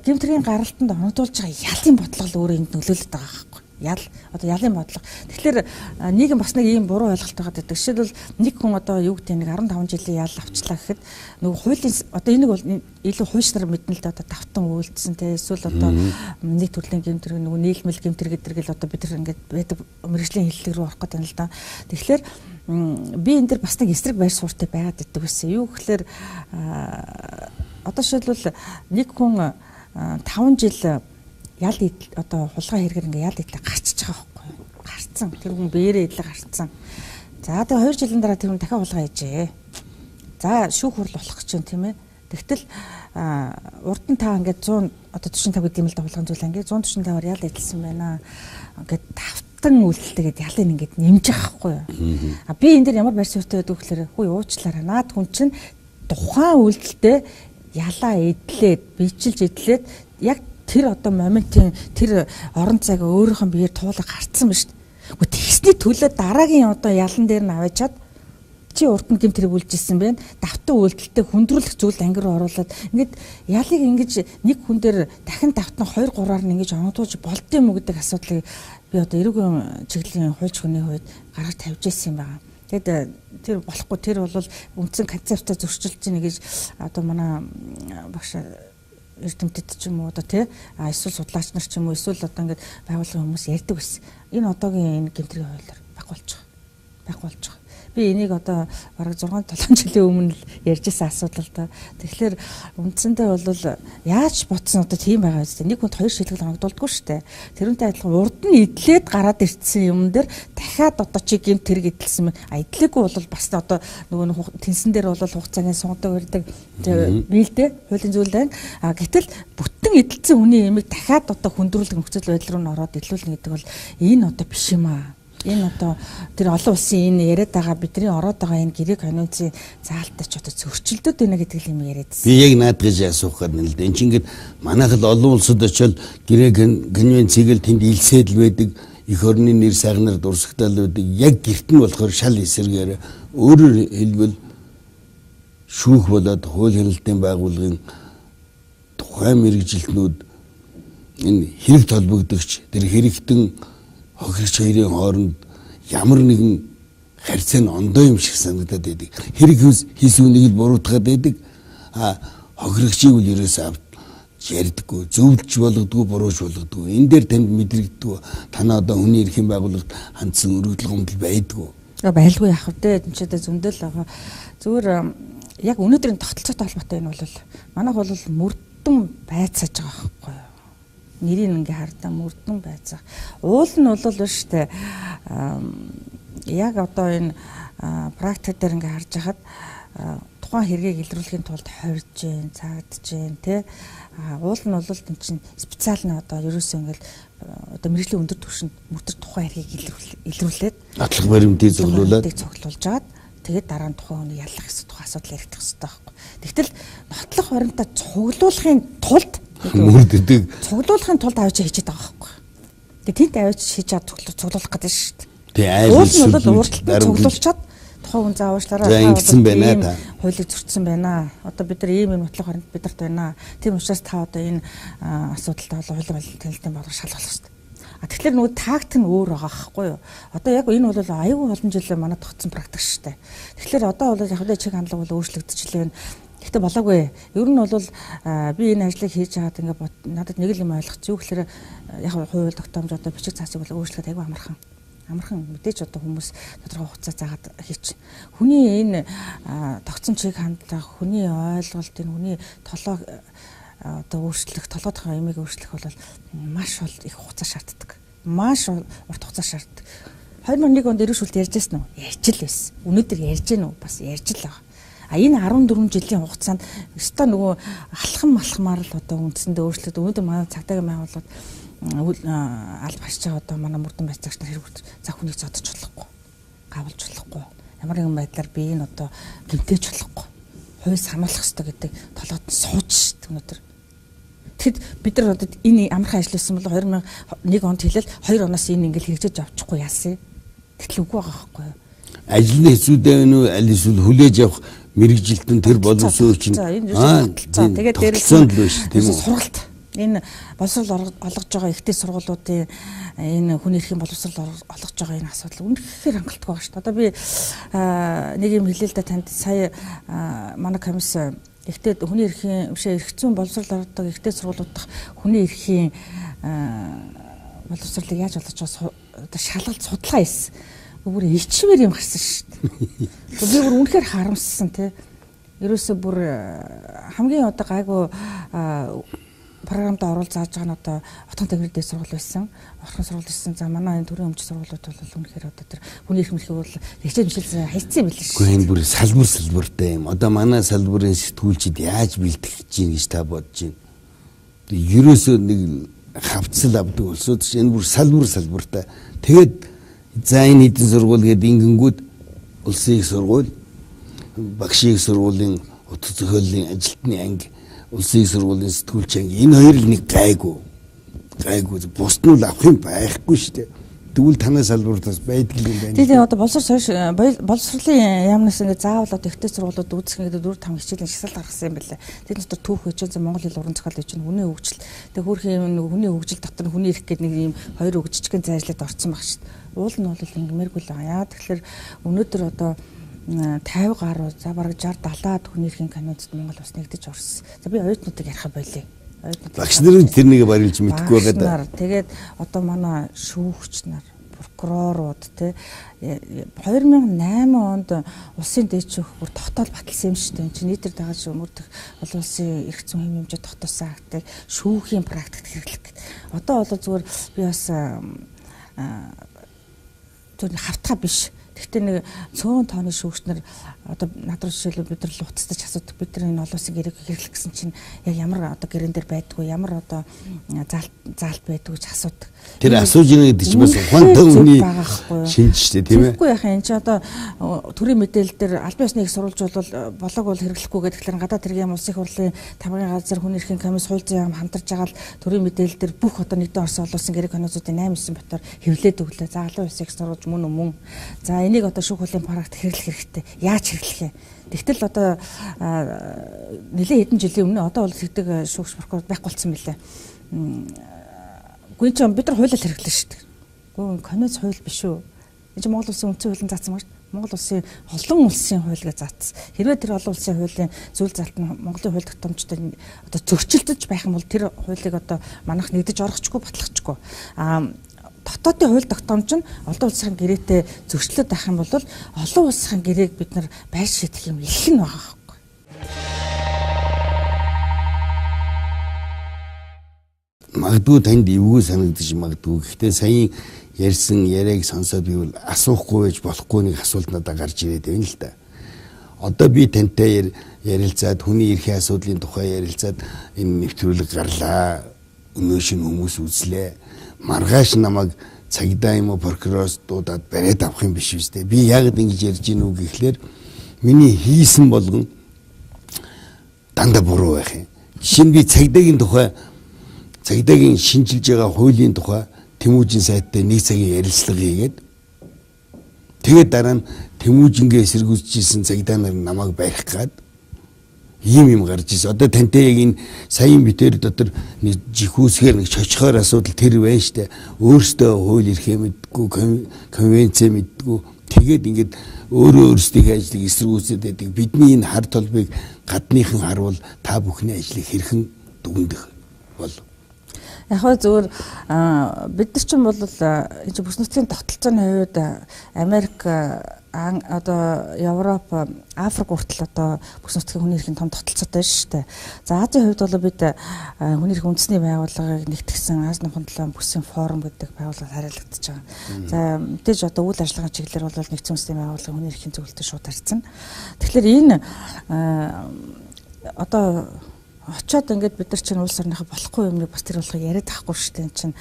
гэмт хэргийн гаралтанд оногдуулж байгаа ялын бодлого л өөрөө энд нөлөөлөд байгаа байхгүй. Ял одоо ялын бодлого. Тэгэхээр нийгэм бас нэг ийм буруу ойлголт байгаа гэдэг. Жишээлбэл нэг хүн одоо юу гэдэг нэг 15 жилийн ял авчлаа гэхэд нөгөө хуулийн одоо энийг бол илүү хуульч нар мэднэ л да, одоо давтан үйлдсэн те, эсвэл одоо нэг төрлийн гэмт хэрэг нөгөө нийлмэл гэмт хэрэг гэдэг л одоо бид нар ингээд байдаг мэргэжлийн хэллэг рүү орох гэдэг юм л да. Тэгэхээр би энэ дэр бас нэг эсрэг байр суурьтай байгаад идэг байсан. Юу гэхээр одоо жишээлбэл нэг хүн 5 жил ял одоо хулгай хэрэгээр ингээ ял идлээ гарчиж байгаа байхгүй юу? Гарцсан. Тэр хүн бээрээ идлээ гарцсан. За тэгээ 2 жилийн дараа тэр хүн дахиад хулгай хийжээ. За шүүх хурал болох гэж байна тийм ээ. Тэгтэл урд нь та ингээд 100 одоо 45 гэдэг юм л да, хулгайн зүйл ингээд 145-аар ял идэлсэн байна. Ингээд давтан үйлдэлтэйгээд ялыг ингээд нэмж байгаа байхгүй юу? А би энэ дээр ямар байр суурьтай байдаг гэхээр хүү уучлаарай. Наад хүн чинь тухайн үйлдэлтэй ялаа идлээд бичилж идлээд яг тэр одоо моментын тэр орон зайг өөрийнх нь биеэр туулга гарцсан ба шүү дээ. Гэхдээ тэгсний төлөө дараагийн одоо ялан дээр нь аваачаад чи урд нь гэмт хэрэг үйлжсэн байна. Давтан үйлдэлтэй хүндрүүлэх зүйл анги руу оруулаад ингээд ялыг ингэж нэг хүн дээр дахин давтан 2 3-аар нь ингэж оногдуулж болд юм уу гэдэг асуудлыг би одоо эрүүгийн чиглэлийн хуульч хүний хувьд гаргаж тавьж ирсэн юм байна. Тэгэд тэр болохгүй, тэр бол үндсэн концептаа зөрчилж байна гэж одоо манай багш эрдэмтэд ч юм уу одоо тий эсвэл судлаач нар ч юм уу эсвэл одоо ингээд байгууллагын хүмүүс ярьдаг байсан. Энэ одоогийн энэ гэмт хэргийн хуулиар байхгүй болж байгаа. Байхгүй болж байгаа. Би энийг одоо бараг 6 7 жилийн өмнө л ярьж байсан асуудал л да. Тэгэхээр үндсэндээ бол яаж ботсон одоо тийм байгаа үстэй. Нэг хүнд хоёр шилгэл оногдуулдаггүй шүү дээ. Тэрүүнтэй адилхан урд нь идлээд гараад ирсэн юм дээр дахиад одоо чи гэмт хэрэг эдэлсэн мэн. А идлээгүй бол бас одоо нөгөө тэнсэн дээр бол хугацааны сундаг барьдаг биелдэ хуулийн зүйл байна. А гэтэл бүтэн эдэлсэн хүний ямиг дахиад одоо хүндрүүлэх нөхцөл байдал руу н ороод идлүүлнэ гэдэг бол энэ одоо биш юм аа. Энэ одоо тэр олон улсын энэ яриад байгаа бидний ороод байгаа энэ гэрээ конвенцийн заалттай ч одоо зөрчилдөд байна гэдэг юм яриад байсан. Би яг наад гэж асуух гэдэг нь л дээ. Энд чинь ингээд манайх л олон улсад очиод гэрээ конвенцийг л тэнд илсээд л байдаг, эх орны нэр сайгнаар дурсагтаал байдаг. Яг гэрт нь болохоор шал эсэргээр өөрөөр хэлбэл шүүх болоод хууль хяналтын байгууллагын тухайн мэргэжилтнүүд энэ хэрэг толбогдогч тэр хэрэгтэн хохирч хоёрын хооронд ямар нэгэн харьцаа нь ондоо юм шиг санагдаад байдаг. Хэрэг хийсэн үнийг л буруутгаад байдаг. А хохирогчийг үл ерөөсөө авч ярьдаггүй, зөвлөж болгодгүй, бурууж болгодгүй. Энэ дээр танд мэдрэгддэг. Танаа одоо хүний эрхийн байгууллагт хандсан өргөдөл гомдол байдгүй. Байлгүй яах вэ? Энд ч одоо зөндөл байгаа. Зүгээр яг өнөөдрийн тогтолцоотой холбоотой энэ бол манайх бол мөрдөн байцааж байгаа байхгүй юу? Нэрийг ингээ хардаа мөрдөн байцаах. Уул нь бол биш үү? Яг одоо энэ практик дээр ингээ харж хахад тухайн хэргийг илрүүлэхийн тулд хорж гин, цаагдж гин, тэ. Уул нь бол энэ чинь специал нь одоо ерөөсөө ингээл одоо мэргэжлийн өндөр түвшинд мөрдөж тухайн хэргийг илрүүлээд атлах баримтыг цуглуулад жаад тэгээд дараа нь тухайн хүний яллах гэсэн тухайн асуудал яригдах хэрэгтэй байхгүй. Тэгтэл нотлох баримтаа цуглуулахын тулд мөрддөг. Цуглуулахын тулд авч хийчихэд байгаа байхгүй. Тэгээ тэнд авч хийж чад цуглуулах гэдэг шүү дээ. Тэгээ айл нь бол урд талд цуглуулчаад тухайн хүн зааварчлаараа ингэсэн байна та. Хуулийг зөрчсөн байна. Одоо бид нар ийм юм нотлох баримт бидэрт байна. Тийм учраас та одоо энэ асуудалтай бол хуулийн танилтын бодлого шалгах хэрэгтэй. А тэгэхээр нөгөө тактик нь өөр байгаа байхгүй юу? Одоо яг энэ бол аюул олон жил манай тогтсон практик шүү дээ. Тэгэхээр одоо бол яг чиг хандлага бол өөрчлөгдөж байна. Гэхдээ болоогүй. Ер нь бол би энэ ажлыг хийж байгаад ингээд надад нэг л юм ойлгоч. Юу гэхээр яг хууль тогтоомж одоо бичиг цаасыг бол өөрчлөхөд айгүй амархан. Амархан мэдээж одоо хүмүүс тодорхой хугацаа заагаад хийч. Хүний энэ тогтсон чиг хандлага, хүний ойлголт, энэ хүний толгой одоо өөрчлөх, толгойдохоо ямиг өөрчлөх бол маш их хугацаа шаарддаг. Маш урт хугацаа шаарддаг. 2001 онд эрүүл шүлт ярьж байсан уу? Ярьж л байсан. Өнөөдөр ярьж гэнэ үү? Бас ярьж л байгаа. А энэ 14 жилийн хугацаанд өстой нөгөө алхам алхмаар л одоо үндсэндээ өөрчлөлт. Өнөөдөр манай цагдаагийн байгууллагад алба харж байгаа одоо манай мөрдөн байцаагч нар хэрэг за хүнийг зодож болохгүй, гавлж болохгүй, ямар нэгэн байдлаар би энэ одоо гэмтээж болохгүй, хууль сануулах ёстой гэдэг толгойд нь сууж шít өнөөдөр. Тэгэд бид нар одоо энэ амархан ажилласан бол 2001 онд хэлэл 2 оноос энэ ингээл хэрэгжиж авчихгүй яасан. Гэтэл үгүй байгаа байхгүй юу? Ажил нь хэцүүдээ вэ нү аль эсвэл хүлээж авах мэргэжилтэн тэр боловсон чинь тэгээд дээрээс нь л биш тийм үү? Сургалт энэ боловсрол олгож байгаа ихтэй сургуулиудын энэ хүний эрхийн боловсрол олгож байгаа энэ асуудал үнэхээр хангалтгүй байгаа шүү дээ. Одоо би нэг юм хэлээ л да танд сая манай комисс ихтэй хүний эрхийн бишээ эрх зүйн боловсрол олгодог ихтэй сургуулиуд дахь хүний эрхийн боловсролыг яаж олгож байгаа одоо шалгалт судалгаа хийсэн. Бүр ичмэр юм гарсан шүү дээ. Би бүр үнэхээр харамссан тий. Ерөөсөө бүр хамгийн одоо гайгүй програмд оруулж зааж байгаа нь одоо Отгон Тэнгэр дээд сургууль байсан. Орхон сургууль байсан. За манай энэ төрийн өмч сургуулиуд бол үнэхээр одоо тэр хүний эрх мэрхийг бол хичээл мичээл хайцсан юм билээ шүү. Үгүй энэ бүр салбар салбартай юм. Одоо манай салбарын сэтгүүлчид яаж бэлтгэх гэж юм гэж та бодож байна. Ерөөсөө нэг хавцал авдаг улсууд чинь энэ бүр салбар салбартай. Тэгээд за энэ хэдэн сургууль гээд ингэнгүүд улсын их сургууль, багшийн их сургуулийн утга зохиолын ажилтны анги, улсын их сургуулийн сэтгүүлч анги энэ хоёр л нэг гайгүй. Гайгүй бусд нь л авах юм байхгүй шүү дээ. Тэгвэл танай салбарт бас байдаг юм байна. Тийм одоо боловсролын яамнаас ингээ заавал одоо ихтэй сургуулиуд үүсгэх гэдэг 4-5 хичээлийн шагсаал гаргасан юм байна лээ. Тэр дотор түүх хичээл, монгол хэл уран зохиол гэж хүний хөгжил. Тэгээ хөөрхийн юм хүний хөгжил дотор нь хүний эрх гэдэг нэг юм хоёр үг жижигхэн зайрлаад орсон баг шүү дээ. Уул нь бол ингэмээргүй л байгаа. Яа тэгэхээр өнөөдөр одоо 50 гаруй за бараг 60 70-аад хүний эрхийн конвенцэд Монгол улс нэгдэж орсон. За би оюутнуудыг яриха болиё. Багш нарын тэрнийг барилж мэдэхгүй байгаа да. Тэгээд одоо манай шүүгч нар, прокурорууд те 2008 онд улсын дээд шүүх бүр тогтоол баталсан юм шүү дээ. Энд чинь нийтээр дагаж мөрдөх олон улсын эрх зүйн хэм хэмжээ тогтоосон актыг шүүхийн практикт хэрэглэх гэдэг. Одоо бол зүгээр би бас зүгээр хавтгаа биш. Гэхдээ нэг цөөн тооны шүүгч нар одоо над руу жишээлбэл бид нар луцтаж асуудаг. Бид нар энэ олон улсын гэрээг хэрэглэх гэсэн чинь яг ямар одоо гэрэн дээр байдгүй, ямар одоо заалт байдгүй гэж асуудаг. Тэр асууж ийн гэдэг чинь бас ухаантай хүний шинж шүү дээ, тийм ээ. Тэгэхгүй яхаа энэ чинь одоо төрийн мэдээлэл дээр албан ёсны их сурвалж бол болоог бол хэрэглэхгүй гэдэг тэгэхээр гадаад хэргийн улсын их хурлын тамгын газар хүний эрхийн комисс хууль зүйн яам хамтарч байгаа л төрийн мэдээлэл дээр бүх одоо нэгдэн орсон олон улсын гэрээг конвенцуудын 8-9 ботоор хэвлээд өглөө. За олон улсын их сурвалж мөн мөн. За энийг одоо шүүх хурлын практик хэрэглэх хэрэгтэй. Яаж хэрэглэх юм? Тэгтэл одоо нэлээд хэдэн жилийн өмнө одоо бол тэгдэг шүүгч прокурор байхгүй болсон мөлий. Гүн чинь бид нар хуулиар хэрэглэн шүү дээ. Гүн конвенц хууль биш үү? Энэ чинь Монгол улсын үндсэн хуулийн заасан байна шүү дээ. Монгол улсын олон улсын хууль гэж заасан. Хэрвээ тэр олон улсын хуулийн зүйл залт нь Монголын хууль тогтоомжтой одоо зөрчилдөж байх юм бол тэр хуулийг одоо манайх нэгдэж орохчгүй, батлахчгүй. Аа дотоодын хууль тогтоомж нь олон улсын гэрээтэй зөрчлөөд байх юм бол олон улсын гэрээг бид нар байр шийдэх юм их нь байгаа байхгүй. Магадгүй танд эвгүй санагдаж магадгүй. Гэхдээ саяын ярьсан яриаг сонсоод би бол асуухгүй байж болохгүй нэг асуулт надад гарч ирээд байна л да. Одоо би тантай ярилцаад хүний эрхийн асуудлын тухай ярилцаад энэ нэвтрүүлэг гарлаа. Өнөө шинэ хүмүүс үзлээ. Маргааш намайг цагдаа юм уу прокуророос дуудаад бариад авах юм биш үстэй. Би яг ингэж ярьж гин үү гэхлээр миний хийсэн болгон дандаа буруу байх юм. Жишээ нь би цагдаагийн тухай, цагдаагийн шинжилж байгаа хуулийн тухай Тэмүүжин сайттай нэг цагийн ярилцлага хийгээд тэгээд дараа нь Тэмүүжингээ эсэргүүцчихсэн цагдаа нар намайг барих гад ийм юм гарч ирсэн. Одоо тантай яг энэ саяын битэр дотор нэг жихүүсгээр нэг чочхоор асуудал тэр байна штэ. Өөртөө хууль эрхээ мэдгүй, конвенц мэдгүй. Тэгээд ингээд өөрөө өөрсдийнхээ ажлыг эсэргүүцээд байдаг. Бидний энэ хар толбыг гадныхан харвал та бүхний ажлыг хэрхэн дүгнэх бол? Яг хөө зөвөр бид нар ч юм бол энэ чинь бүс нутгийн тогтолцооны хувьд Америк, одоо Европ, Африк хүртэл одоо бүс нутгийн хүний эрхийн том тогтолцоотой шүү дээ. За Азийн хувьд бол бид хүний эрхийн үндэсний байгууллагыг нэгтгэсэн Ази нухын талын бүсийн форум гэдэг байгууллага хариалагдаж байгаа. За мэдээж одоо үйл ажиллагааны чиглэлээр бол нэгдсэн үндэсний байгууллагын хүний эрхийн зөвлөлтөд шууд харьцана. Тэгэхээр энэ одоо Очоод ингээд бид нар чинь улс орныхоо болохгүй юмыг бас тэр болгоо яриад байхгүй шүү дээ. Энэ чинь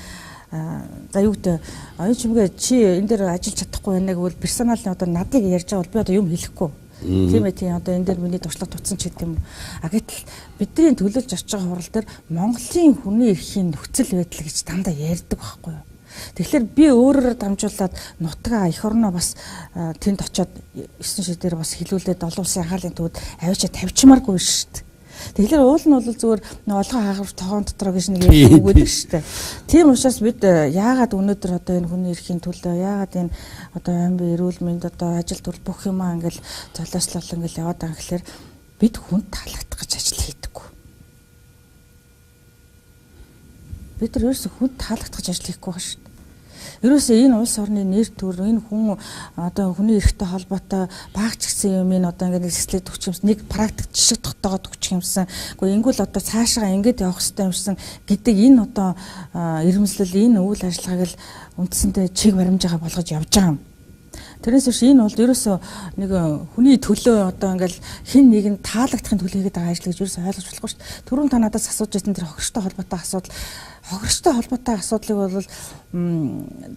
за юу гэдэг оюун чимгээ чи энэ дээр ажиллаж чадахгүй байна гэвэл персоналын одоо надыг ярьж байгаа бол би одоо юм хэлэхгүй. Тийм ээ, тийм одоо энэ дээр миний туршлага тутсан ч гэдэг юм. А гэтэл бидний төлөөлж очиж байгаа хурал дээр Монголын хүний эрхийн нөхцөл байдал гэж дандаа ярьдаг байхгүй юу? Тэгэхээр би өөрөөрөө дамжуулаад нутгаа эх орноо бас тэнд очиод 9 шид дээр бас хилүүлээд олон улсын анхаарлын төвд авчиад тавьчмааргүй шүү дээ. Тэгэхээр уул нь бол зүгээр олгон хаагавч тогоон дотроо гэж нэг үг өгдөг шүү дээ. Тийм учраас бид яагаад өнөөдөр одоо энэ хүний эрхийн төлөө, яагаад энэ одоо амби эрүүл мэнд одоо ажил төрөл бүх юмаа ингээл золиослол ингээл яваад байгаа гэхээр бид хүнд таалагдах гэж ажил хийдэггүй. Бид нар ерөөсөө хүнд таалагдах гэж ажил хийхгүй байгаа шүү дээ. Ерөөсөө энэ улс орны нэр төр, энэ хүн одоо хүний эрхтэй холбоотой баагч гэсэн юм энэ одоо ингээд нэг сэслээд өгчих юмсан, нэг практик жишг тогтоогоод өгчих юмсан. Гэхдээ ингүүл одоо цаашаа ингээд явах хэрэгтэй юмсан гэдэг энэ одоо ирэмслэл, энэ үйл ажиллагааг л үндсэндээ чиг баримжаагаа болгож явж байгаа юм. Тэрнээс биш энэ бол ерөөсөө нэг хүний төлөө одоо ингээл хин нэг нь таалагдахын төлөө хийгээд байгаа ажил гэж ерөөсөө ойлгож болохгүй шүү дээ. Түрүүн та надаас асууж байсан тэр хохирчтой холбоотой асуудал, хохирчтой холбоотой асуудлыг бол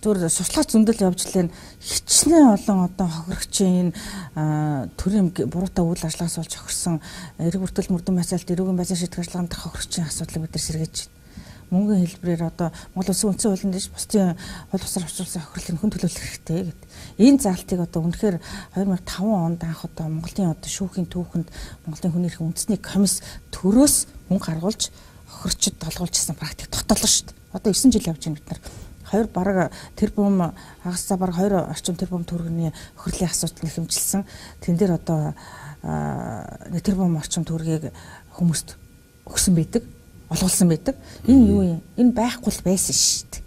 зүгээр сурталчилгаа зөндөл явж лээ. Хичнээн олон одоо хохирогчийн энэ төрийн буруутай үйл ажиллагаас болж хохирсон эрэг бүртгэл мөрдөн байцаалт, эрүүгийн байцаан шийдэх ажиллагаанд хохирогчийн асуудлыг бид нар сэргээж байна. Мөнгөн хэлбэрээр одоо Монгол улсын үндсэн хуулинд дэш бусдын хууль бусаар авчруулсан хохирлыг хүн төлөөлөх хэрэгтэй гэд. Энэ заалтыг одоо үнэхээр 2005 онд анх одоо Монголын одоо шүүхийн түүхэнд Монголын хүний эрхийн үндэсний комисс төрөөс мөнгө гаргуулж хохирчид толгуулжсэн практик тогтоолоо шүү дээ. Одоо 9 жил явж байна бид нар. 2 бараг тэрбум хагас цаа бараг 2 орчим тэрбум төгрөгийн хохирлын асуудал нэхэмжилсэн. Тэн дээр одоо 1 тэрбум орчим төгрөгийг хүмүүст өгсөн байдаг. Олгуулсан байдаг. Энэ юу юм? Энэ байхгүй л байсан шүү дээ.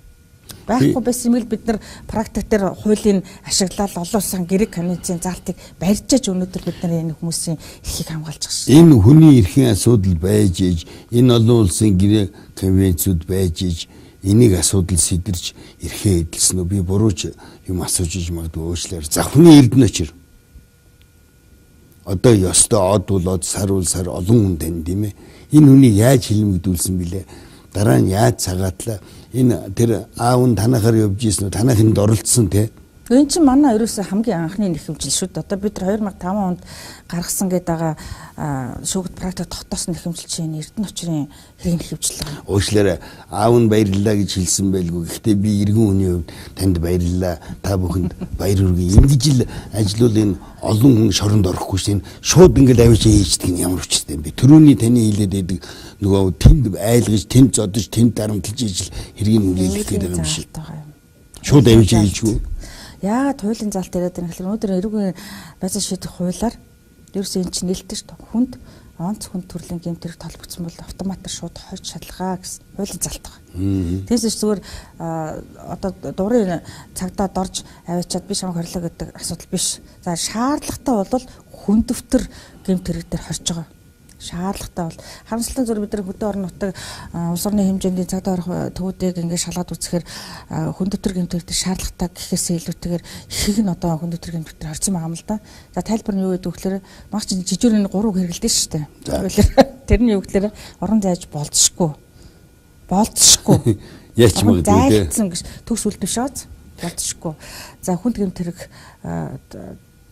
Байхгүй байсан юм л бид нар практик дээр хуулийн ашиглал олон улсын гэрэг конвенцийн заалтыг барьжээж өнөөдөр бид нар энэ хүмүүсийн эрхийг хамгаалж байгаа шүү дээ. Энэ хүний эрхийн асуудал байж иж, энэ олон улсын гэрээ конвенцүүд байж иж, энийг асуудал сэдэрч эрхээ эдэлсэн үү? Би бурууч юм асууж иж магадгүй уучлаарай. За хүний эрдэнэ очир. Одоо ёстой од бол од, сар бол сар олон хүн тань тийм ээ. Энэ хүнийг яаж хилмигдүүлсэн бilé? Дараа нь яаж цагаатлаа? Энэ тэр аав нь танахаар явж ийсэн үү? Танах энд оролцсон те? Энэ чинь манай ерөөсөө хамгийн анхны нэхэмжил шүү дээ. Одоо бид 2005 онд гаргасан гэдэг байгаа шүүгд практик тогтоосон нэхэмжил чинь Эрдэнэ очрын хэрэг нэхэмжил байгаа. Уучлаарай. Аав нь баярлалаа гэж хэлсэн байлгүй. Гэхдээ би иргэн хүний хувьд танд баярлалаа. Та бүхэнд баяр хүргэе. Ингэж л ажиллавал энэ олон хүн шоронд орохгүй шин. Шууд ингээл авч хийждэг нь ямар учиртай юм бэ? Төрөүний таны хэлээд байдаг нөгөө тэнд айлгаж, тэнд зодож, тэнд дарамтлж ижил хэргийг үнэлэх гэдэг юм шиг. Шууд авч хийжгүй. Яагаад хуулийн заалт яриад байгаа юм гэхээр өнөөдөр эрүүгийн байцаан шийдэх хуулиар ерөөсөө эн чинь нээлттэй шүү дээ. Хүнд онц хүн төрлийн гэмт хэрэг толбогдсон бол автоматар шууд хойч шалгаа гэсэн хуулийн заалт байгаа. Тэрнээс зүгээр одоо дурын цагдаа дорж аваачаад би шамаг хорилоо гэдэг асуудал биш. За шаардлагатай бол хүндөвтөр гэмт хэрэг дээр хорж байгаа. Шаардлагатай бол харамсалтай зүгээр бид нар хөдөө орон нутаг улс орны хэмжээнд цагдаа орох төвүүдийг ингээд шалгаад үзэхээр хүндөвтөр гэмт хэрэг шаардлагатай гэхээсээ илүүтэйгээр ихэг нь одоо хүндөвтөр гэмт хэрэг хорсон байгаа юм л да. За тайлбар нь юу гэдэг вэ гэхээр баг чинь жижүүрийн 3 үг хэрэглэдэж шүү дээ. Тэр нь юу гэхээр орон зайж болцсохгүй. Болцсохгүй. Яач магадгүй те. Зайлцсан гэж төгс үл биш ооц болцсохгүй. За хүнд гэмт хэрэг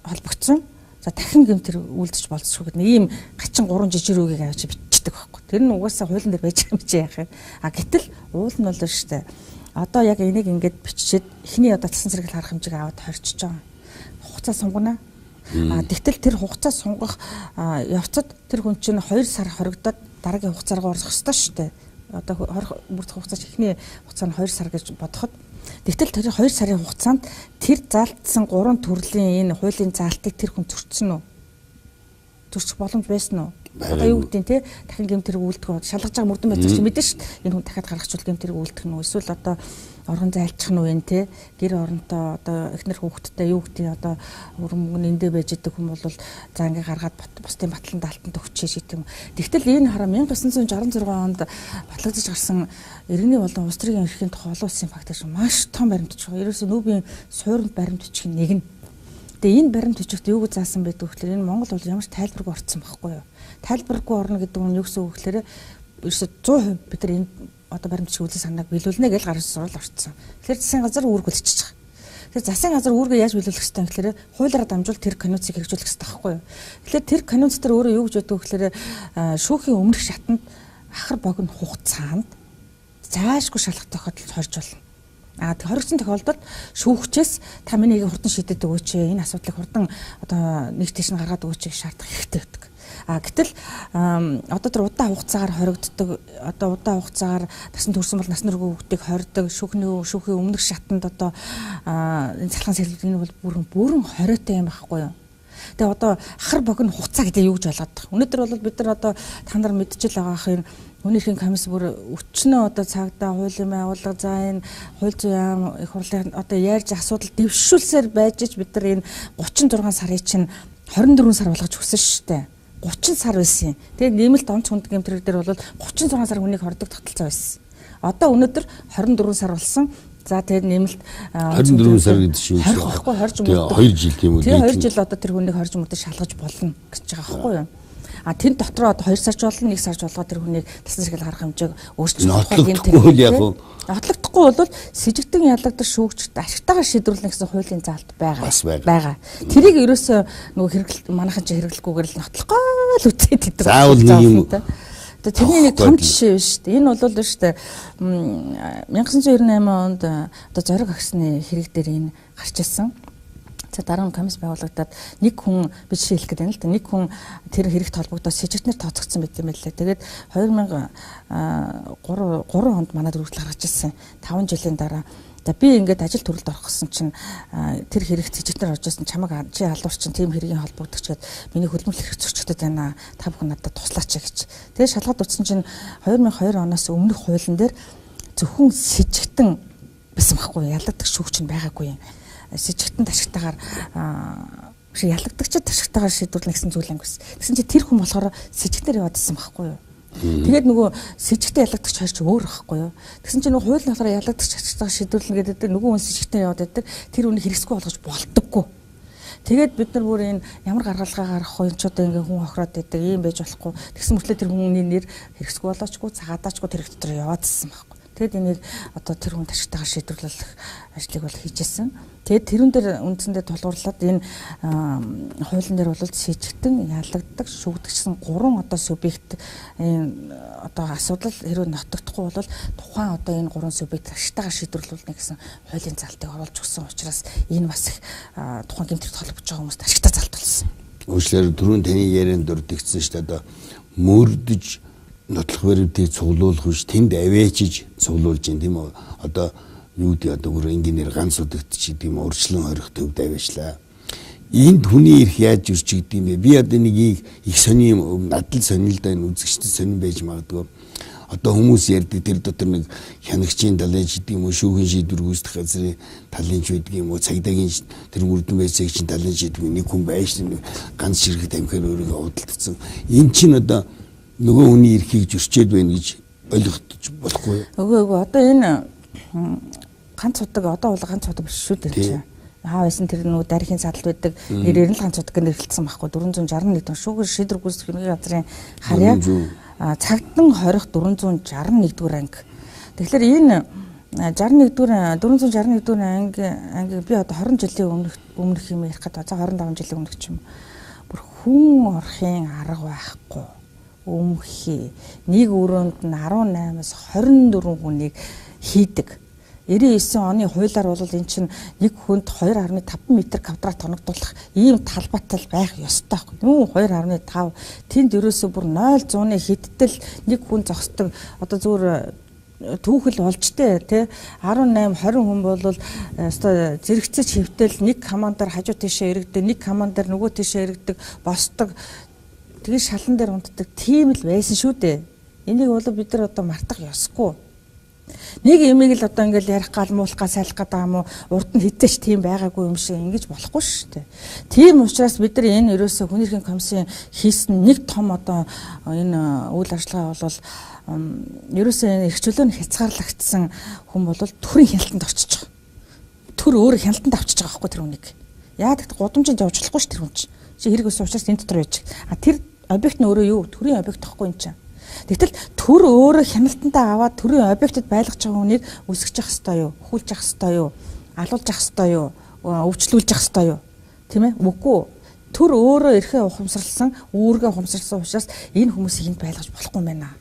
холбогдсон. За дахин гэмт хэрэг үлдэж болцсохгүй гэдэг нэг ийм гачин 3 жижиг үгийг авчиж бичдэг байхгүй. Тэр нь угаасаа хуулийн дээр байж байгаа юм чи яах юм. А гэтэл уул нь бол шүү дээ. Одоо яг энийг ингээд бичээд эхний одоо цасан зэрэг харах хэмжээг аваад хорчиж байгаа. Хугацаа сунгана. А тэгтэл тэр хугацаа сунгах явцад тэр хүн чинь 2 сар хоригдоод дараагийн хугацаараа орох ёстой шүү дээ. Одоо 20 бүрдэх хугацаач эхний хугацаа нь 2 сар гэж бодоход тэгтэл тэр 2 сарын хугацаанд тэр заалтсан 3 төрлийн энэ хуулийн заалтыг тэр хүн зөрчсөн үү? Зөрчих боломж байсан уу? Одоо юу гэдэг нь те дахин гэмт хэрэг үлдэх үү? Шалгаж байгаа мөрдөн байцаагч мэдэн шүү дээ. Энэ хүн дахиад гаргachвал гэмт хэрэг үлдэх нь үү? Эсвэл одоо оргон зайлчих нь үү энэ те гэр оронтой одоо эхнэр хүүхэдтэй юу гэдэг одоо өрөн мөнгө нь эндээ байж идэг хүн бол за ингээ гаргаад бусдын батлан даалтанд өгчээ шийдэх юм. Тэгтэл энэ хараа 1966 онд батлагдаж гарсан иргэний болон улс төрийн эрхийн тухай олон улсын факт маш том баримтч байгаа. Ерөөсөө нүүбийн суурьнд баримтчих нэг нь. Тэгээ энэ баримт бичигт юу гэж заасан байдаг вэ гэхээр энэ Монгол бол ямар ч тайлбаргүй орцсон байхгүй юу? Тайлбаргүй орно гэдэг нь юу гэсэн үг гэхээр ерөөсө 100% бид нар энэ одоо баримт бичиг үзэл санааг биелүүлнэ гэж гарын сурвал орцсон. Тэгэхээр засгийн газар үүрэг үлдчихэж байгаа. Тэгэхээр засгийн газар үүргээ яаж биелүүлэх ёстой юм гэхээр хуулиараа дамжуул тэр конвенцийг хэрэгжүүлэх ёстой байхгүй юу? Тэгэхээр тэр конвенц дээр өөрөө юу гэж байдаг вэ гэхээр шүүхийн өмнөх шатанд ахар богино хугацаанд зайлшгүй шалах тохиолдолд хорж болно. А хоригдсон тохиолдолд шүүгчээс та миний хурдан шийдээд өгөөч, энэ асуудлыг хурдан одоо нэг тийш нь гаргаад өгөөч гэж шаардах хэрэгтэй байдаг. А гэтэл одоо тэр удаан хугацаагаар хоригддог, одоо удаан хугацаагаар насан турш бол насан туршгүй хүүхдийг хордог, шүүхийн өмнөх шатанд одоо энэ салхан сэлбэг энэ бол бүрэн хориотой юм байхгүй юу? Тэгээ одоо ахар богино хугацаа гэдэг юу гэж ойлгоод байгаа. Өнөөдөр бол бид нар одоо та нар мэдчихэл байгаа ах энэ хүний эрхийн комисс бүр өчнөө одоо цагдаа хуулийн байгууллага за энэ хууль зүйн яам их хурлын одоо ярьж асуудал дэвшүүлсээр байж ч бид нар энэ 36 сарын чинь 24 сар болгож өгсөн шүү дээ. 30 сар байсан юм. Тэгээд нэмэлт онц хүнд гэмтрэг дээр бол 36 сар хүнийг хордог тогтолцоо байсан. Одоо өнөөдөр 24 сар болсон. За тэгээд нэмэлт 24 сар гэдэг чинь хорих хорж мөрдөх 2 жил тийм үү? Тийм 2 жил одоо тэр хүнийг хорж мөрдөж шалгаж болно гэж байгаа байхгүй юу? А тэн дотроо одоо 2 сарч болно, 1 сарч болгоо тэр хүнийг тассан сэргийл гаргах хэмжээг өөрчлөх юм яг уу. Нотлогдохгүй бол сэжигтэн ялагдах шүүгчд ашигтайгаар шийдвэрлэнэ гэсэн хуулийн заалт байгаа. Байгаа. Тэрийг ерөөсөө нөгөө хэрэглэл манайхан чи хэрэглэхгүйгээр л нотлохгүй л үтээд идэг. Заавал нэг юм. Тэгээ тэрний нэг том жишээ биш шүү дээ. Энэ бол шүү дээ 1998 онд одоо зориг агсны хэрэг дээр энэ гарч ирсэн. За дараа нь комисс байгуулагдаад нэг хүн би жишээ хэлэх гээд байна л да. Нэг хүн тэр хэрэгт холбогдоод сэжигтнэр тооцогдсон байт юм байлээ. Тэгээд 2003 онд манад өргөдөл гаргаж ирсэн. 5 жилийн дараа за би ингээд ажил төрөлд орох гэсэн чинь тэр хэрэгт сэжигтнэр орж ирсэн чамаг чи алуур чинь тийм хэргийн холбогдогч гээд миний хөдөлмөрлөх хэрэг зөрчигдөд байна. Та бүхэн надад туслаач гэж. Тэгээд шалгаад утсан чинь 2002 оноос өмнөх хуулийн дээр зөвхөн сэжигтэн байсан байхгүй ялагдах шүүгч нь байгаагүй юм. Сэжигтэн ташигтайгаар биш ялагдагчид ташигтайгаар шийдвэрлэнэ гэсэн зүйл ангиус. Тэгсэн чинь тэр хүн болохоор сэжигтнэр яваад исэн байхгүй юу? Тэгээд нөгөө сэжигтэн ялагдагч хоёр ч өөр байхгүй юу? Тэгсэн чинь нөгөө хууль нь болохоор ялагдагч ташигтайгаар шийдвэрлэнэ гэдэг нөгөө хүн сэжигтэн яваад байдаг. Тэр үнийг хэрэгсгүй болгож болдоггүй. Тэгээд бид нар бүр энэ ямар гаргалгаа гаргах вэ? Энэ ч одоо ингээ хүн хохироод байдаг, ийм байж болохгүй. Тэгсэн мөртлөө тэр хүний нэр хэрэгсгүй болоочгүй, цагаадаачгүй тэр их дотор яваад исэн байхгүй. Тэгэд энийг одоо тэр хүн ташигтайгаар шийдвэрлэх ажлыг бол хийжсэн. Тэгээд тэрэн дээр үндсэндээ тулгуурлаад энэ хуулийн дээр бол сэжигтэн ялагддаг, шүүгдэгчсэн 3 одоо субъект энэ одоо асуудал хэрвээ нотогдохгүй бол тухайн одоо энэ 3 субъект ашигтайгаар шийдвэрлүүлнэ гэсэн хуулийн залтыг оруулж өгсөн учраас энэ бас их тухайн гэмтрэгт холбогдож байгаа хүмүүст ашигтай залт болсон. Уучлаарай, түрүүн таны ярианд дурддагцсан шүү дээ. Одоо мөрдөж нотлох баримтыг цуглуулах биш, тэнд авээчиж цуглуулж юм тийм үү? Одоо юу гэдэг одоо бүр инженер ганц удагч гэдэг юм урьдчилан хорих төвд аваачлаа. Энд хүний эрх яаж өрчигдөг юм бэ? Би одоо нэг их сони юм надад л сонин л да, энэ үзэгчдэд сонин байж магадгүй. Одоо хүмүүс ярьдаг тэр дотор нэг хянагчийн далайн ч гэдэг юм уу, шүүхийн шийдвэр гүйцэтгэх газрын талын ч байдаг юм уу, цагдаагийн тэр мөрдөн байцаагчийн талын ч гэдэг нэг хүн байж нэг ганц ширхэг тамхиар өөрийгөө худалдсан. Энэ чинь одоо нөгөө хүний эрхийг зөрчөөд байна гэж ойлгож болохгүй юу? Үгүй одоо энэ ганц удаг одоо бол ганц удаг биш шүү дээ чинь. Хаа байсан тэр нөгөө дархийн садалд байдаг нэрээр нь л ганц удаг нэрлэлсэн байхгүй 461 дон шүүгэр шийдвэр гүйцэтгэх ерөнхий газрын харьяа цагтан хорих 461 дугаар анги. Тэгэхээр энэ 61 дугаар 461 дугаар анги би одоо 20 жилийн өмнөх юм ярих гэдэг. За 25 жилийн өмнөх ч юм. Бүр хүн орохын арга байхгүй. Өмхий нэг өрөөнд нь 18-аас 24 хүнийг хийдэг. 99 оны хуулиар бол энэ чинь нэг хүнд 2.5 м квадрат тоногдуулах ийм талбайтай байх ёстой байхгүй. Нүү 2.5 тэнд ерөөсөө бүр 0.1 хэдтэл нэг хүн зогсдог. Одоо зүгээр түүхэл болж тээ тий 18 20 хүн бол өстой зэрэгцэж хэвтэл нэг командаар хажуу тийшээ эргэдэг, нэг командаар нөгөө тийшээ эргэдэг, босдог. Тэгээ шалан дээр унтдаг тийм л байсан шүү дээ. Энийг бол бид нар одоо мартах ёсгүй. Нэг юмыг л одоо ингээл ярих гал муулах гал сайлах гэдэг юм уу, урд нь хитээч тийм байгаагүй юм шиг ингэж болохгүй шүү дээ. Тийм учраас бид нар энэ ерөөсөө хүний эрхийн комиссийн хийсэн нэг том одоо энэ үйл ажиллагаа бол ерөөсөө энэ эрх чөлөө нь хязгаарлагдсан хүн бол төрийн хяналтанд орчиж байгаа. Төр өөрөө хяналтанд авчиж байгаа байхгүй тэр хүнийг. Яа гэвэл гудамжинд явж болохгүй ш тэр хүн чинь. Чи хэрэг өссөн учраас энэ дотор байж. А тэр объект нь өөрөө юу? Төрийн объект тахгүй юм чинь. Тэгтэл төр өөрөө хяналтандаа аваад төрийн объектэд байлгаж байгаа хүнийг өсгөж явах ёстой юу? Хүүлж явах ёстой юу? Алуулж явах ёстой юу? Өвчлүүлж явах ёстой юу? Тийм ээ? Үгүй. Төр өөрөө эрхээ ухамсарлсан, үүргээ ухамсарлсан учраас энэ хүмүүсийг энд байлгаж болохгүй юм байна.